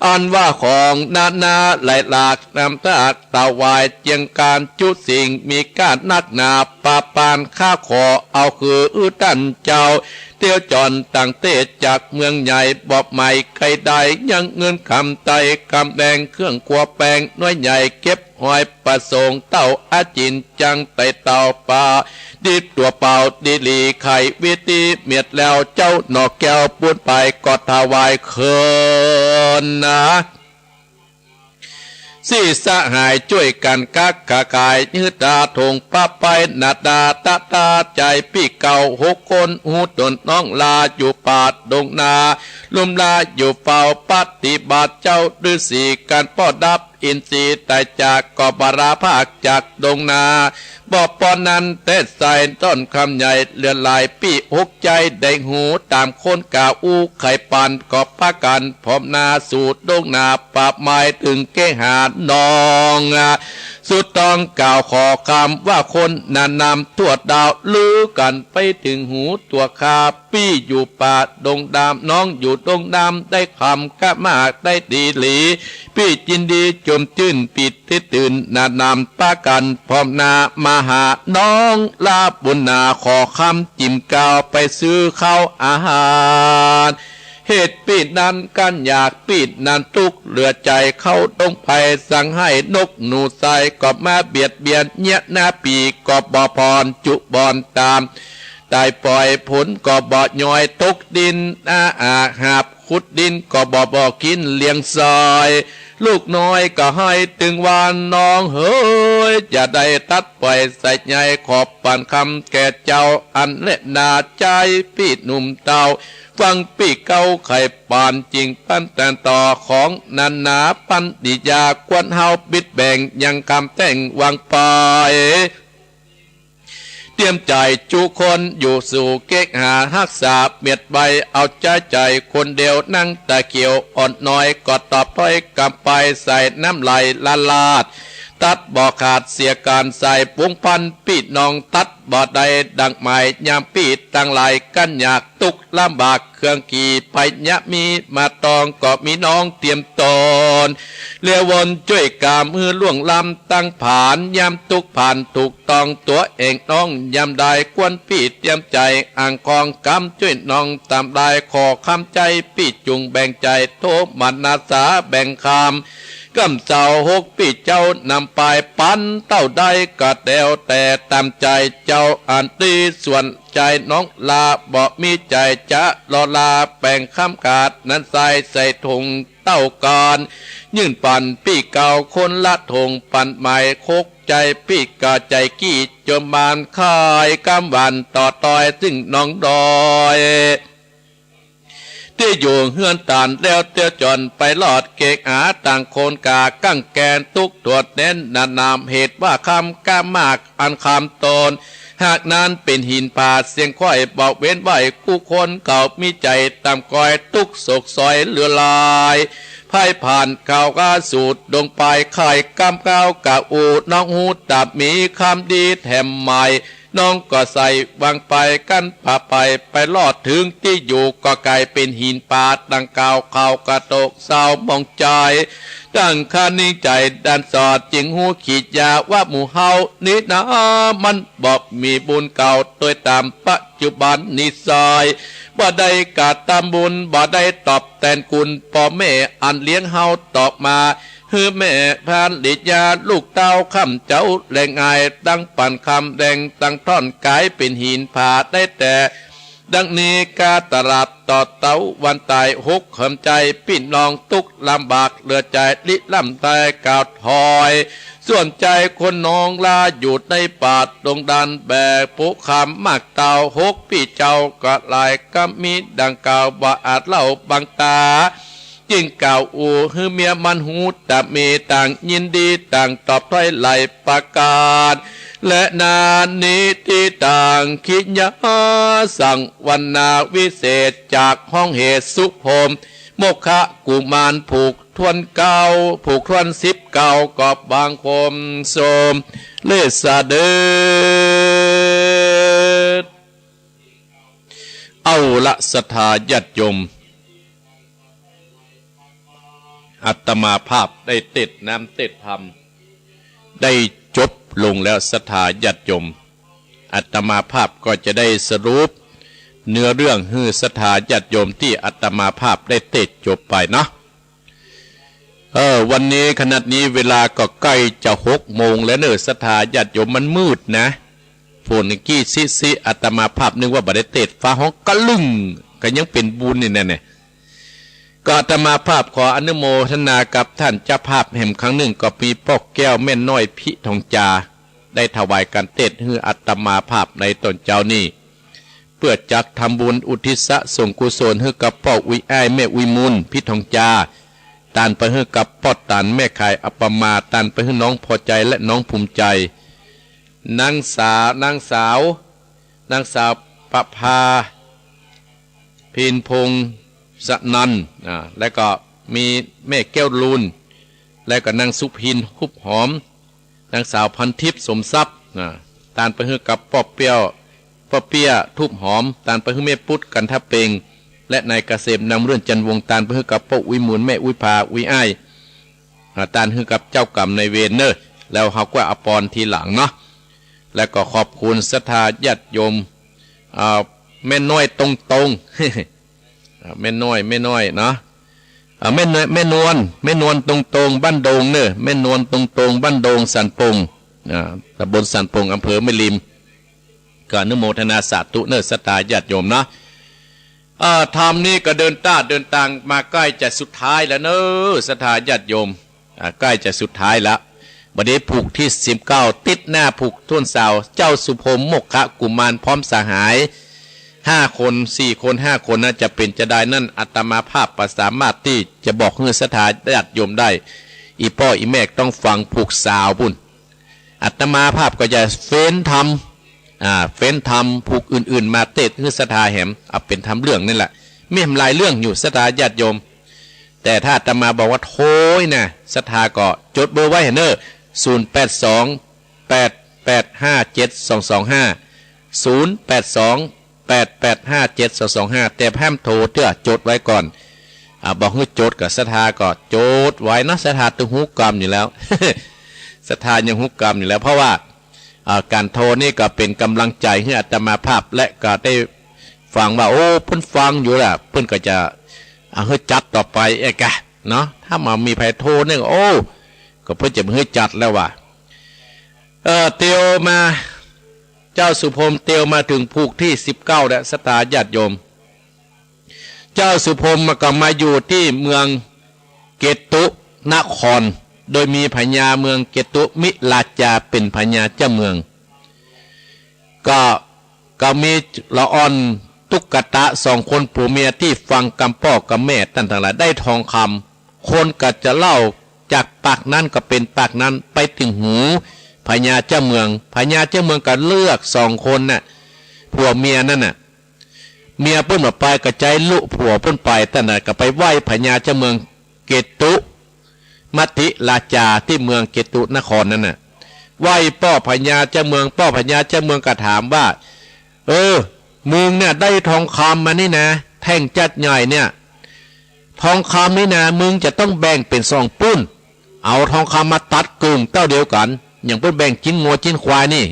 อันว่าของนานาหลายหลาก นำตากถวายเจียงก๋านจุสิ่ง มีก้านักหนา ปาปานข้าขอเอาคือต้านเจ้า เตี้ยวจรต่างเตดจากเมืองใหญ่ บ่ไหม้ใค่ได้ ยังเงินกำไตกำแดง เครื่องครัวแปง น้อยใหญ่เก็บหอยประสงค์ เต้าอาจินจังไต่เต้าปลา ดิบตั๋วเปล่าดีหลี ไขวิธีเมียดแล้ว เจ้าหน่อแก้วปูนไป ก็ถวายคืนนา สี่สหายจ้วยกั๋นกักขาขาย หื้อต๋าถงปะไป นาดาตะตาใจ๋ปี้เก่าหกคน ฮู้ต๋นน้องลาอยู่ป่าดงนา ลุมลาอยู่เฝ้าปฏิบัติ เจ้าฤๅษีกั๋นป้อดับ อินทรีย์ต๋ายจาก ก็บาราภาคจากดงนา บ่ปอนั้นเตดใส่ต้นคำใหญ่ เลือนหลายปี้หกใจ๋ ได้ฮู้ต๋ามคนกล่าวอู้ ไขปั๋นก็ปากั๋นพร้อมหน้าสู่ดงนา ปาบหมายเถิงเกหานอง สุดต้องกล่าวขอคำว่าคนนาน้ำทั่วดาว ลือกั๋นไปเถิงหูตั๋วข้า ปี้อยู่ป่าดงดำ น้องอยู่ดงดำ ได้คำกล้ามากได้ดีหลี ปี้ยินดีจมจื้น ปี้ตี้ตื่นนาน้ำปากั๋น พร้อมหน้ามาหาน้องลาบุญนา ขอคำจิมกาวไปซื้อข้าวอาหาร เหตุปี้นั้นกั๋นอยาก ปี้นั้นตุ๊กเหลือใจ๋ เข้าดงไผ่สั่งหื้อนกหนูไซก็มาเบียดเบียน เยียะหน้าปี้ก็บ่ผ่อน จุบ่อนตาม ต๋ายป่อยผลก็บ่ย้อย ตกดินอาอาหาบ ขุดดินก็บ่ บ่กิ๋นเลี้ยงซอย ลูกน้อยก็ไห้ตึงว่า น้องเหย จะได้ตัดป่อยใส่ใย ขอปันคำแก่เจ้าอันแลนา ใจ๊ปี้หนุ่มเต้า ฟังปี้เก๊าไขปัน จึงปันแต่ต่อของนานา ปันดิยากวนเฮาบิดแบ่ง ยังกำแต่งวางไป เตรียมใจ๋จุคนอยู่สู่ เก๊กหาฮักษาเมียดใบ เอาใจ๊ใจ๋คนเดียว นั่งตาเขียวอ่อนน้อย ก็ตอบถ้อยกำไป ใส่น้ำไหลละลาด ตัดบ่ขาดเสียก๋าน ใส่ปวงพันปี้น้อง ตัดบ่ได้ดังหมาย ยามปี้ตังหลายกั๋นอยาก ตุ๊กลำบากเครื่องกี่ ไปเยียะมีมาตอง ก็มีน้องเตรียมต๋น เลียววนจ้วยก๋ามหื้อล่วงล้ำตังผาน ยามตุ๊กผ่านถูกตองตั๋วเองน้อง ยามได้กวนปี้เตรียมใจ๋ อ่างกองกำจ้วยน้องต๋ามได้ ขอคำใจ๊ปี้จุ่งแบ่งใจ๋ โทมนัสสาแบ่งคำ กำเจ้าหกปี้เจ้านำไป ปันเต้าได้ก็แล้วแต่ต๋ามใจ๋เจ้า อันตี้ส่วนใจ๋น้องลา บ่มีใจ๋จะรอลา แบ่งคำกาดนั้นใส่ ใส่ถุงเต้าก่อน ยื่นปันปี้เก่าคนละถุง ปันหมายหกใจ๋ ปี้ก็ใจ๋กี้จมบาน ขายกำหวานต่อตอย ซึ่งน้องดอย ตี้อยู่เฮือนตานแล้วเตียวจอนไปลอด เกกอาต่างคนกากั้งแกน ตุ๊กตรวจแน้นหนานาม เหตุว่าคำกล้ามากอันคำต๋น หากนั้นเป๋นหินผาเสียงค่อยบอกเว้นไว้ กู้คนเขามีใจ๋ต่ำก้อย ตุ๊กโศกสอยเหลือหลาย พายผ่านเขาก็สูดดงปาย ขายกำก้าวกะอู น้องฮู้ตับมีคำดีแถมใหม่ น้องก็ใส่วางไป กั้นพาไป ไปลอดเถิงตี้อยู่ ก็ก๋ายเป๋นหินผาดังกล่าว เขากะตกเศร้ามองใจ๋ ดังคานิ่งใจ๋ดันสอด จึงฮู้ขีดยาว่าหมู่เฮานี้นา มันบ่มีบุญเก่า โดยต๋ามปัจจุบันนิสัย บ่ได้กระตำบุญ บ่ได้ตอบแตนคุณ ป้อแม่อันเลี้ยงเฮาตอกมา หื้อแม่ภริยาลูกเต้า คำเจ้าแลงอาย ตั้งปันคำแดง ตั้งต้อนก๋ายเป๋นหินผาได้แต่ ดังนี้กาตลาดต่อเต้าวันต๋าย หกเขิมใจ๋ปี้น้องตุ๊กลำบากเหลือใจ๋ ลิล่ำต๋ายกล่าวถอย ส่วนใจ๋คนน้องลาอยู่ในป่าดงดัน แบกปุคำมากเต้า หกปี้เจ้าก็หลายกำมีดังกล่าว บ่อาจเล่าบังต๋า จึงกล่าวอู่หื้อเมียมันฮู้ ตะมีต่างยินดีต่างตอบถ้อยหลายประก๋าน และนานิติตัง ขิยาสังวนาวิเศษ จากห้องเหตุสุพรหม โมคคะกุมารผูกถ้วนเก้า ผูกถ้วนสิบเก้า ก็บังคมสมเร็จเสด็จ เอาละศรัทธาญาติโยม อาตมาภาพได้เตศน์น้ำเตศน์ธรรม ได้จบลงแล้วศรัทธาญาติโยม อาตมาภาพก็จะได้สรุปเนื้อเรื่องหื้อศรัทธาญาติโยมตี้อาตมาภาพได้เตศน์จบไปเนาะ เออ วันนี้ขณะนี้เวลาก็ใก้จะหกโมงแล้วเน่อ ศรัทธาญาติโยม มันมืดนะ ฝนกี้ซิๆ อาตมาภาพนึกว่าบ่ได้เตศน์ ฟ้าฮ้องกะลึ้ง ก็ยังเป๋นบุญนี่แน่ๆ ก็อาตมาภาพขออนุโมทนากับท่านเจ้าภาพแหมครั้งนึ่ง ก็มีป้อแก้วแม่น้อยพิทองจา ได้ถวายก๋านเตศน์หื้ออาตมาภาพในต๋อนเจ๊านี้ เปื้อจักทำบุญอุทิศส่งกุศลหื้อกับป้ออุ๊ยอ้ายแม่อุ๊ยมุนพิทองจา ตานไปหื้อกับป้อตันแม่ขายอัปปะมา ตานไปหื้อน้องพอใจ๋และน้องภูมิใจ๋ นางสาว นางสาว นางสาวประภา พินพงษ์สนันท์ อ่า และก็มีแม่แก้วลูน และก็นางสุพิน ฮุบหอม นางสาวพันทิพย์ สมทรัพย์ อ่า ตานไปหื้อกับป้อเปี้ยว ป้อเปี้ย ทูบหอม ตานไปหื้อแม่ปุ๊ด กันทะเปง และนายเกษม นำเรือนจันทร์วงศ์ ตานไปหื้อกับป้ออุ๊ยหมุน แม่อุ๊ยผา อุ๊ยอ้าย อ่า ตานหื้อกับเจ้ากรรมนายเวรเน่อ แล้วเฮาก็เอาปอนทีหลังเนาะ แล้วก็ขอบคุณศรัทธาญาติโยม อ่า แม่น้อยตรงๆ อ่า แม่น้อย แม่น้อยเนาะ อ่า แม่น- แม่นวล แม่นวลตรงๆ บ้านโดงเน่อ แม่นวลตรงๆ บ้านโดง สันป่ง อ่า ตำบลสันป่ง อำเภอแม่ริม ก็อนุโมทนาสาธุเน่อ ศรัทธาญาติโยมเนาะ อ่า ธรรมนี่ก็เดินต้าเดินตางมาใก้จะสุดท้ายแล้วเน่อ ศรัทธาญาติโยม อ่า ใก้จะสุดท้ายละ บัดนี้ผูกตี้สิบเก้า ติดหน้าผูกถ้วนซาว เจ้าสุพรหมโมกขกุมารพร้อมสหาย ห้าคน สี่คน ห้าคนนะ จะเป๋นจาใดนั้น อาตมาภาพบ่สามารถตี้จะบอกหื้อศรัทธาญาติโยมได้ อี่ป้ออี่แม่ต้องฟังผูกซาวปู้น อาตมาภาพก็จะเฟ้นทำ อ่า เฟ้นทำผูกอื่นๆ มาเตศน์หื้อศรัทธาแหม เอาเป๋นทำเรื่องนี่แหละ มีแหมหลายเรื่องอยู่ศรัทธาญาติโยม แต่ถ้าอาตมาบอกว่าโทรนะ ศรัทธาก็จดเบอร์ไว้เน่อ ศูนย์แปดสอง แปดแปดห้าเจ็ดสองสองห้า ศูนย์แปดสอง แปดแปดห้าเจ็ดสองสองห้า แต่ห้ามโทรเตื้อ จดไว้ก่อน อ่า บอกหื้อจด ก็ศรัทธาก็จดไว้เนาะ ศรัทธาตึงฮู้กำอยู่แล้ว ศรัทธายังฮู้กำอยู่แล้ว เพราะว่า อ่า ก๋านโทรนี่ก็เป๋นก๋ำลังใจ๋หื้ออาตมาภาพ และก็ได้ฟังว่า โอ้ เปิ้นฟังอยู่แหละ เปิ้นก็จะ อ่า หื้อจัดต่อไปเอกะเนาะ ถ้าบ่มีใผโทรเนี่ย โอ้ ก็เปิ้นจะบ่หื้อจัดแล้วว่ะ เอ่อ เตียวมา เจ้าสุพรหมเตียวมาเถิงผูกตี้สิบเก้าแล้ว ศรัทธาญาติโยม เจ้าสุพรหมก็มาอยู่ตี้เมืองเกตุนคร โดยมีพญาเมืองเกตุมิราชาเป๋นพญาเจ้าเมือง ก็ ก็มีละอ่อนตุ๊กตาสองคนผัวเมียตี้ฟังกำป้อกำแม่ต้านตังหลาย ได้ทองคำ คนก็จะเล่าจากปากนั้นก็เป๋นปากนั้น ไปเถิงหูพญาเจ้าเมือง พญาเจ้าเมืองก็เลือกสองคนน่ะ ผัวเมียนั้นน่ะ เมียเปิ้นบ่ไปก็ใจ๊ลุผัวเปิ้นไป ต้านน่ะก็ไปไหว้พญาเจ้าเมืองเกตุมิราชาตี้เมืองเกตุนครนั้นน่ะ ไหว้ป้อพญาเจ้าเมือง ป้อพญาเจ้าเมืองก็ถามว่า เออ มึงเนี่ยได้ทองคำมานี่นะ แท่งจั๊ดใหญ่เนี่ย ทองคำนี่นะ มึงจะต้องแบ่งเป๋นสองปุ้น เอาทองคำมาตัดเกิ่งเต้าเดียวกั๋น อย่างเปิ้นแบ่งจิ๊นงัวจิ๊นควายนี่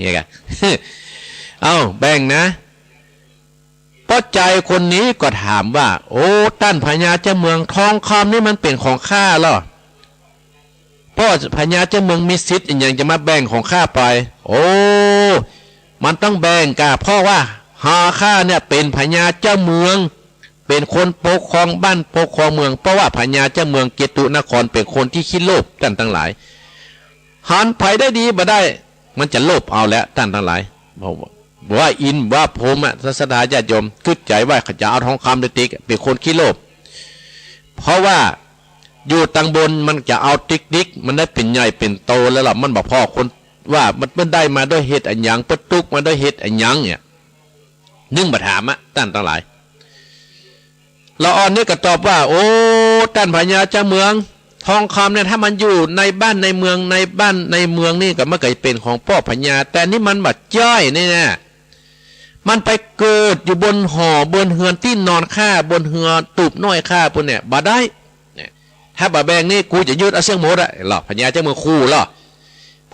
เอ้า แบ่งนะ ป้อใจ๋คนนี้ก็ถามว่า โอ้ ต้านพญาเจ้าเมือง ทองคำนี่มันเป๋นของข้าลอ ป้อพญาเจ้าเมืองมีสิทธิ์อะหยังจะมาแบ่งของข้าไป โอ้ มันต้องแบ่งก่ะ เพราะว่าหาข้าเนี่ยเป๋นพญาเจ้าเมือง เป๋นคนปกครองบ้านปกครองเมือง เพราะว่าพญาเจ้าเมืองเกตุนครเป๋นคนตี้ขี้โลภต้านตังหลาย หันใผได้ดีบ่ได้ มันจะโลภเอาแหละต้านตังหลาย บ่ว่าอินทร์บ่ว่าพรหมอะ ศรัทธาญาติโยม กึ๊ดใจ๋ว่าเขาจะเอาทองคำโดยติก เป๋นคนขี้โลภ เพราะว่าอยู่ตังบนมันจะเอาติ๊กๆ มันได้เป๋นใหญ่เป๋นโตแล้วล่ะ มันบ่ผ่อคนว่ามัน มันได้มาด้วยเหตุอะหยัง เปิ้นตุ๊กข์มาด้วยเหตุอะหยังเนี่ย นึ่งบ่ถามอะต้านตังหลาย ละอ่อนนี่ก็ตอบว่า โอ้ ต้านพญาเจ้าเมือง ทองคำเนี่ยถ้ามันอยู่ในบ้านในเมือง ในบ้านในเมืองนี่ก็มันก็เป๋นของป้อพญา แต่นี่มันบ่ใจ้นี่นะ มันไปเกิดอยู่บนหอ บนเฮือนตี้นอนข้า บนเฮือนตูบน้อยข้าปู้นเนี่ย บ่ได้ เนี่ย ถ้าบ่แบ่งนี่กูจะยึดเอาเสี้ยงหมดอะ ลอ พญาเจ้าเมืองขู่ลอ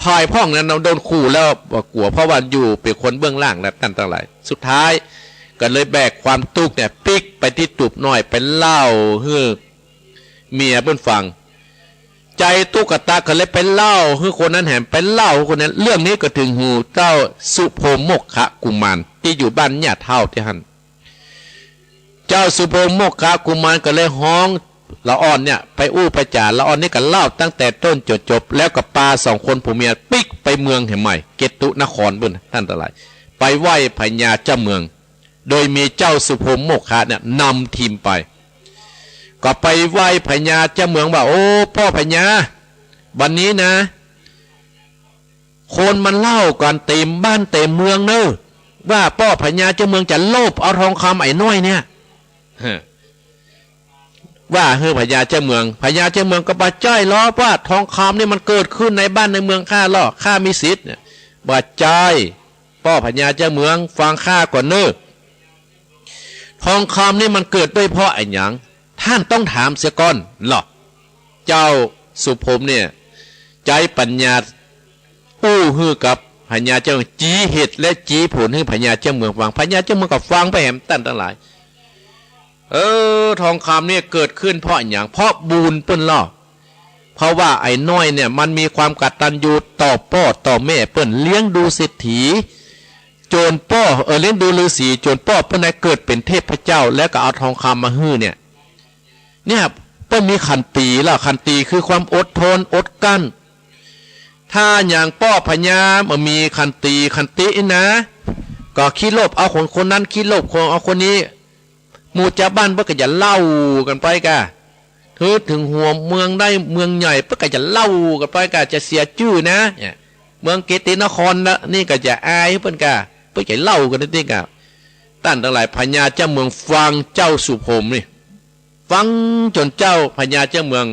ฝ่ายพ่องนั้นโดนขู่แล้วบ่กั๋ว เพราะว่าอยู่เป๋นคนเบื้องล่างแล้วต้านตังหลาย สุดท้ายก็เลยแบกความตุ๊กข์เนี่ยปิ๊กไปตี้ตูบน้อย ไปเล่าหื้อเมียเปิ้นฟัง ใจ๋ตุ๊กตาก็เลยไปเล่าหื้อคนนั้นแหม ไปเล่าหื้อคนนั้น เรื่องนี้ก็เถิงหูเจ้าสุพรหมโมกขกุมารตี้อยู่บ้านหญ้าเฒ่าตี้หั้น เจ้าสุพรหมโมกขกุมารก็เลยฮ้องละอ่อนเนี่ยไปอู้ไปจ๋า ละอ่อนนี่ก็เล่าตั้งแต่ต้นจ๋นจบ แล้วก็ปาสองคนผัวเมียปิ๊กไปเมืองแห่งใหม่ เกตุนครปู้นต้านตังหลาย ไปไหว้พญาเจ้าเมือง โดยมีเจ้าสุพรหมโมกขะเนี่ยนำทีมไป ก็ไปไหว้พญาเจ้าเมืองว่า โอ้ ป้อพญา วันนี้นะ คนมันเล่ากั๋นเต็มบ้านเต็มเมืองเน่อ ว่าป้อพญาเจ้าเมืองจะโลภเอาทองคำไอ้น้อยเนี่ย ฮะ ว่าหื้อพญาเจ้าเมือง พญาเจ้าเมืองก็บ่ใจ้ลอ ว่าทองคำนี่มันเกิดขึ้นในบ้านในเมืองข้าลอ ข้ามีสิทธิ์เนี่ย บ่ใจ้ ป้อพญาเจ้าเมือง ฟังข้าก่อนเน่อ ทองคำนี่มันเกิดด้วยเพราะอะหยัง ต้านต้องถามเสียก่อนลอ เจ้าสุพรหมเนี่ย ใจ๊ปัญญาอู้หื้อกับพญาเจ้าเมือง จีเหตุและจีผลหื้อพญาเจ้าเมืองฟัง พญาเจ้าเมืองก็ฟังไปแหม ต้านตังหลาย เออ ทองคำเนี่ยเกิดขึ้นเพราะอะหยัง เพราะบุญเปิ้นลอ เพราะว่าไอ้น้อยเนี่ยมันมีความกตัญญูต่อป้อต่อแม่เปิ้น เลี้ยงดูเศรษฐีจ๋นป้อ เออ เลี้ยงดูฤๅษีจ๋นป้อเปิ้นได้เกิดเป๋นเทพเจ้า แล้วก็เอาทองคำมาหื้อเนี่ย เนี่ย เปิ้นมีขันตีลอ ขันตีคือความอดทนอดกลั้น ถ้าอย่างป้อพญาบ่มีขันตี ขันตินะ ก็ขี้โลภเอาคนคนนั้น ขี้โลภคนเอาคนนี้ หมู่จาวบ้านเปิ้นก็จะเล่ากั๋นไปก่า ถือเถิงหัวเมืองได้เมืองใหญ่เปิ้นก็จะเล่ากั๋นไปก่า จะเสียจื้อนะ เนี่ย เมืองเกตุนครนะ นี่ก็จะอายเปิ้นก่า เปิ้นจะเล่ากั๋นติ๊กๆ ก่า ต้านตังหลาย พญาเจ้าเมืองฟังเจ้าสุพรหมนี่ ฟังจ๋นเจ้าพญาเจ้าเมือง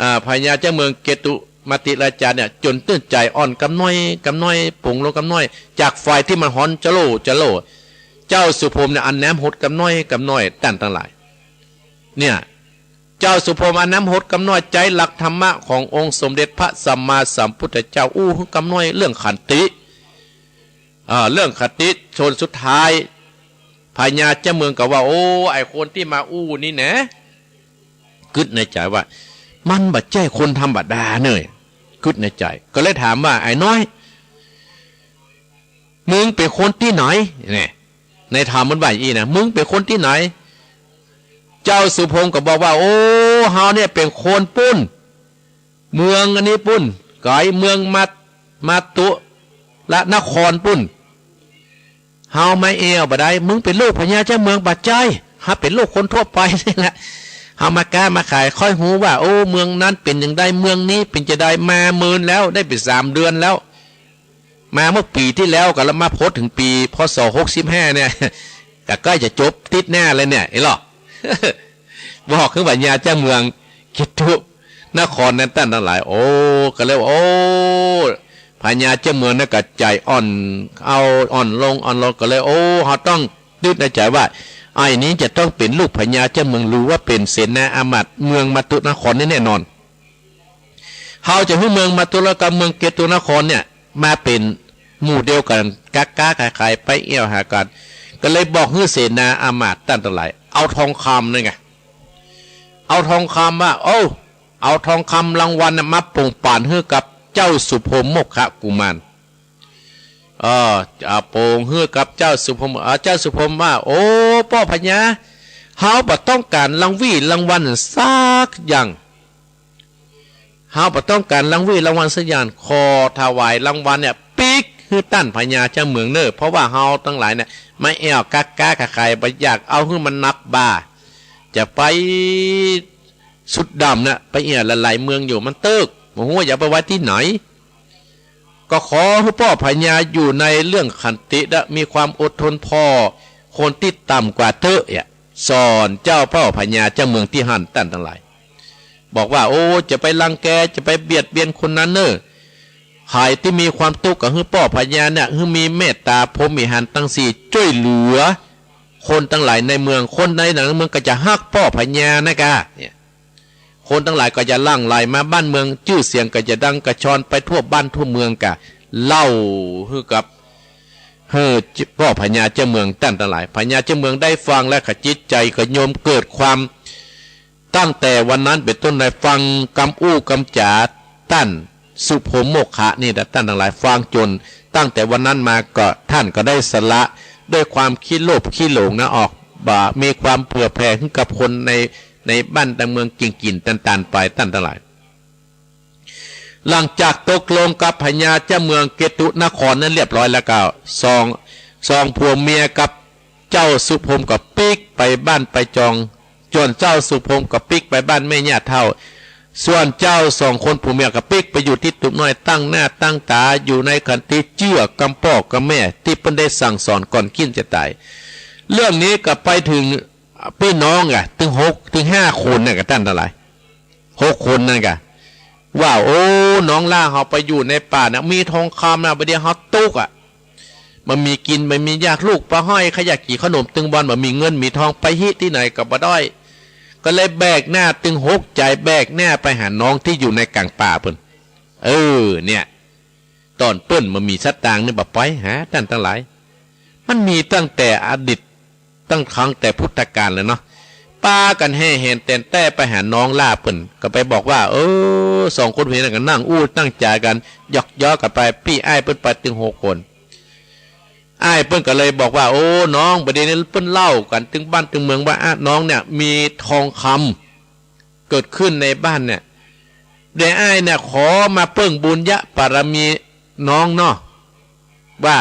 อ่า พญาเจ้าเมืองเกตุมติราชาเนี่ย จ๋นตื้นใจ๋อ่อนกำน้อยกำน้อย ป๋งลงกำน้อย จากฝ่ายตี้มันฮ้อนจะโล่จะโล่ เจ้าสุพรหมเนี่ยอันน้ำหดกำน้อยกำน้อย ต้านตังหลาย เนี่ย เจ้าสุพรหมอันน้ำหดกำน้อย ใจ๊หลักธรรมะขององค์สมเด็จพระสัมมาสัมพุทธเจ้า อู้หื้อกำน้อยเรื่องขันติ อ่า เรื่องขันติ จ๋นสุดท้าย พญาเจ้าเมืองก็ว่า โอ้ ไอ้คนตี้มาอู้นี่นะ กึ๊ดในใจ๋ว่า มันบ่ใจ้คนธรรมดาเน่อ กึ๊ดในใจ๋ ก็เลยถามว่า ไอ้น้อย มึงเป๋นคนตี้ไหน เนี่ย ในธรรมมันว่าอย่างอี้นะ มึงเป๋นคนตี้ไหน เจ้าสุพรหมก็บอกว่า โอ้ เฮาเนี่ยเป๋นคนปุ้น เมืองอันนี้ปุ้น ไก๋เมืองมา มาตุลนครปุ้น เฮามาแอ่วบ่ได้ มึงเป๋นลูกพญาเจ้าเมืองบ่ใจ้ เฮาเป๋นลูกคนทั่วไปนี่แหละ เฮามาก๊ามาขาย ค่อยฮู้ว่า โอ้ เมืองนั้นเป๋นจั่งใด เมืองนี้เป๋นจั่งใด มาเมินแล้ว ได้เป๋นสามเดือนแล้ว มาเมื่อปี๋ตี้แล้ว ก็แล้วมาพอดเถิงปี๋ พ.ศ. หกสิบห้า เนี่ย ก็ใก้จะจ๋บติ๊ดหน้าแล้วเนี่ย เห็นลอ บอกหื้อพญาเจ้าเมืองเกตุนครนั้น ต้านตังหลาย โอ้ ก็เลยว่า โอ้ พญาเจ้าเมืองนั้นก็ใจ๋อ่อน เอาอ่อนลงอ่อนลง ก็เลย โอ้ เฮาต้องกึ๊ดในใจ๋ว่า ไอ้นี้จะต้องเป๋นลูกพญาเจ้าเมือง หรือว่าเป๋นเสนาอามาตย์เมืองมาตุลนครนี่แน่นอน เฮาจะหื้อเมืองมาตุลกับเมืองเกตุนครเนี่ย มาเป๋นหมู่เดียวกั๋น ก๊าก๊าขายขาย ไปแอ่วหากั๋น ก็เลยบอกหื้อเสนาอามาตย์ต้านตังหลาย เอาทองคำนี่ไง เอาทองคำว่า โอ้ เอาทองคำรางวัลน่ะมาโป่งป่านหื้อกับเจ้าสุพรหมโมคคกุมาร เออ เอาโป่งหื้อกับเจ้าสุพรหม เออ เจ้าสุพรหมว่า โอ้ ป้อพญา เฮาบ่ต้องก๋านรางวีรางวัลสักอย่าง เฮาบ่ต้องก๋านรางวีรางวัลสักอย่าง ขอถวายรางวัลเนี่ยปิ๊กหื้อต้านพญาเจ้าเมืองเน่อ เพราะว่าเฮาตังหลายเนี่ย มาแอ่วก๊าก๊าขายขาย บ่อยากเอาหื้อมันหนักบ่า จะไปสุดดำน่ะ ไปแอ่วหลายๆ เมืองอยู่ มันเต๊อะ บ่ฮู้ว่าจะเอาไปไว้ตี้ไหน ก็ขอหื้อป้อพญาอยู่ในเรื่องขันติและมีความอดทนผ่อคนตี้ต่ำกว่าเต๊อะเนี่ย สอนเจ้าป้อพญาเจ้าเมืองตี้หั้น ต้านตังหลาย บอกว่า โอ้ จะไปรังแก จะไปเบียดเบียนคนนั้นเน่อ ใผตี้มีความตุ๊กข์ก็หื้อป้อพญาเนี่ย หื้อมีเมตต๋าพรหมวิหารตังสี่ จ้วยเหลือคนตังหลายในเมือง คนในหนังเมืองก็จะฮักป้อพญานะกา เนี่ย คนตังหลายก็จะหลั่งไหลมาบ้านเมือง จื้อเสียงก็จะดังกระชอนไปทั่วบ้านทั่วเมืองกา เล่าหื้อกับ หื้อป้อพญาเจ้าเมือง ต้านตังหลาย พญาเจ้าเมืองได้ฟังแล้วก็จิตใจ๋ก็โยมเกิดความ ตั้งแต่วันนั้นเป๋นต้นมา ฟังกำอู้กำจ๋าต้านสุพรหมโมคคะนี่นะ ต้านตังหลาย ฟังจ๋น ตั้งแต่วันนั้นมาก็ ต้านก็ได้สละ ด้วยความขี้โลภขี้หลงนะ ออก บ่า มีความเผื่อแผ่หื้อกับคนใน ในบ้านในเมืองกิ่งๆ ตันๆ ไป ต้านตังหลาย หลังจากตกลงกับพญาเจ้าเมืองเกตุนครนั้นเรียบร้อยแล้วก็ สอง สองผัวเมียกับเจ้าสุพรหมก็ปิ๊กไปบ้านไปจอง ส่วนเจ้าสุพรหมก็ปิ๊กไปบ้านแม่ย่าเฒ่า ส่วนเจ้าสองคนผัวเมียก็ปิ๊กไปอยู่ตี้ตุ๊บน้อย ตั้งหน้าตั้งต๋าอยู่ในขันติ เจื้อกำป้อกำแม่ตี้เปิ้นได้สั่งสอนก่อนกี้จะต๋าย เรื่องนี้ก็ไปเถิง ปี้น้องก่ะ ตึงหก ตึงห้าคนน่ะก่ะ ต้านตังหลาย หกคนนั่นก่ะ ว่า โอ้ น้องหล้าเฮาไปอยู่ในป่าน่ะ มีทองคำน่ะ บ่าเดี่ยวเฮาตุ๊กข์อะ บ่มีกิ๋น บ่มีอยาก ลูกป้อฮ้อย ใค่อยากกิ๋นขนมตึงวัน บ่มีเงินมีทอง ไปฮิตี้ไหนก็บ่ได้ ก็เลยแบกหน้า ตึงหกใจ๋ แบกหน้าไปหาน้องตี้อยู่ในก๋างป่าเปิ้น เออ เนี่ย ต๋อนเปิ้นบ่มีสตางค์นี่ บ่ไปหา ต้านตังหลาย มันมีตั้งแต่อดีต ตั้ง ตั้งแต่พุทธกาลแล้วเนาะ ปากั๋นแห่แหนแต๋นแต้ไปหาน้องหล้าเปิ้น ก็ไปบอกว่า เออ สองคนผัวเมียนั่นก็นั่งอู้นั่งจ๋ากั๋น หยอกเยาะกั๋นไป ปี้อ้ายเปิ้นไปตึงหกคน อ้ายเปิ้นก็เลยบอกว่า โอ้ น้อง บ่าเดี่ยวนี้เปิ้นเล่ากั๋นตึงบ้านตึงเมืองว่า อะ น้องเนี่ยมีทองคำเกิดขึ้นในบ้านเนี่ย เดี๋ยวอ้ายเนี่ยขอมาเปิ้งบุญญะบารมีน้องเนาะ ว่า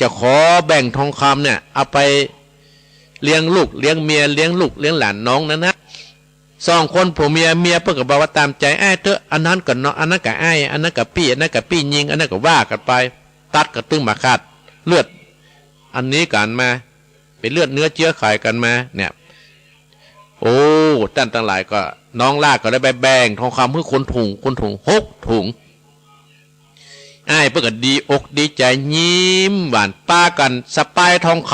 จะขอแบ่งทองคำเนี่ย เอาไปเลี้ยงลูกเลี้ยงเมีย เลี้ยงลูกเลี้ยงหลานน้องนั้นนะ สองคนผัวเมีย เมียเปิ้นก็บอกว่า ต๋ามใจ๋อ้ายเต๊อะ อันนั้นก็น้อง อันนั้นก็อ้าย อันนั้นก็ปี้ อันนั้นก็ปี้ญิง อันนั้นก็ว่ากั๋นไป ตั๊ดกั๋นตึงบ่าขาด เลือดอันนี้กั๋นมา เป๋นเลือดเนื้อเจื้อไขกั๋นมาเนี่ย โอ้ ต้านตังหลาย ก็น้องหล้าก็เลยไปแบ่งทองคำหื้อคนถุง คนถุงหกถุง อ้ายเปิ้นก็ดีอกดีใจ๋ ยิ้มหวาน ปากั๋นสะปายทองคำ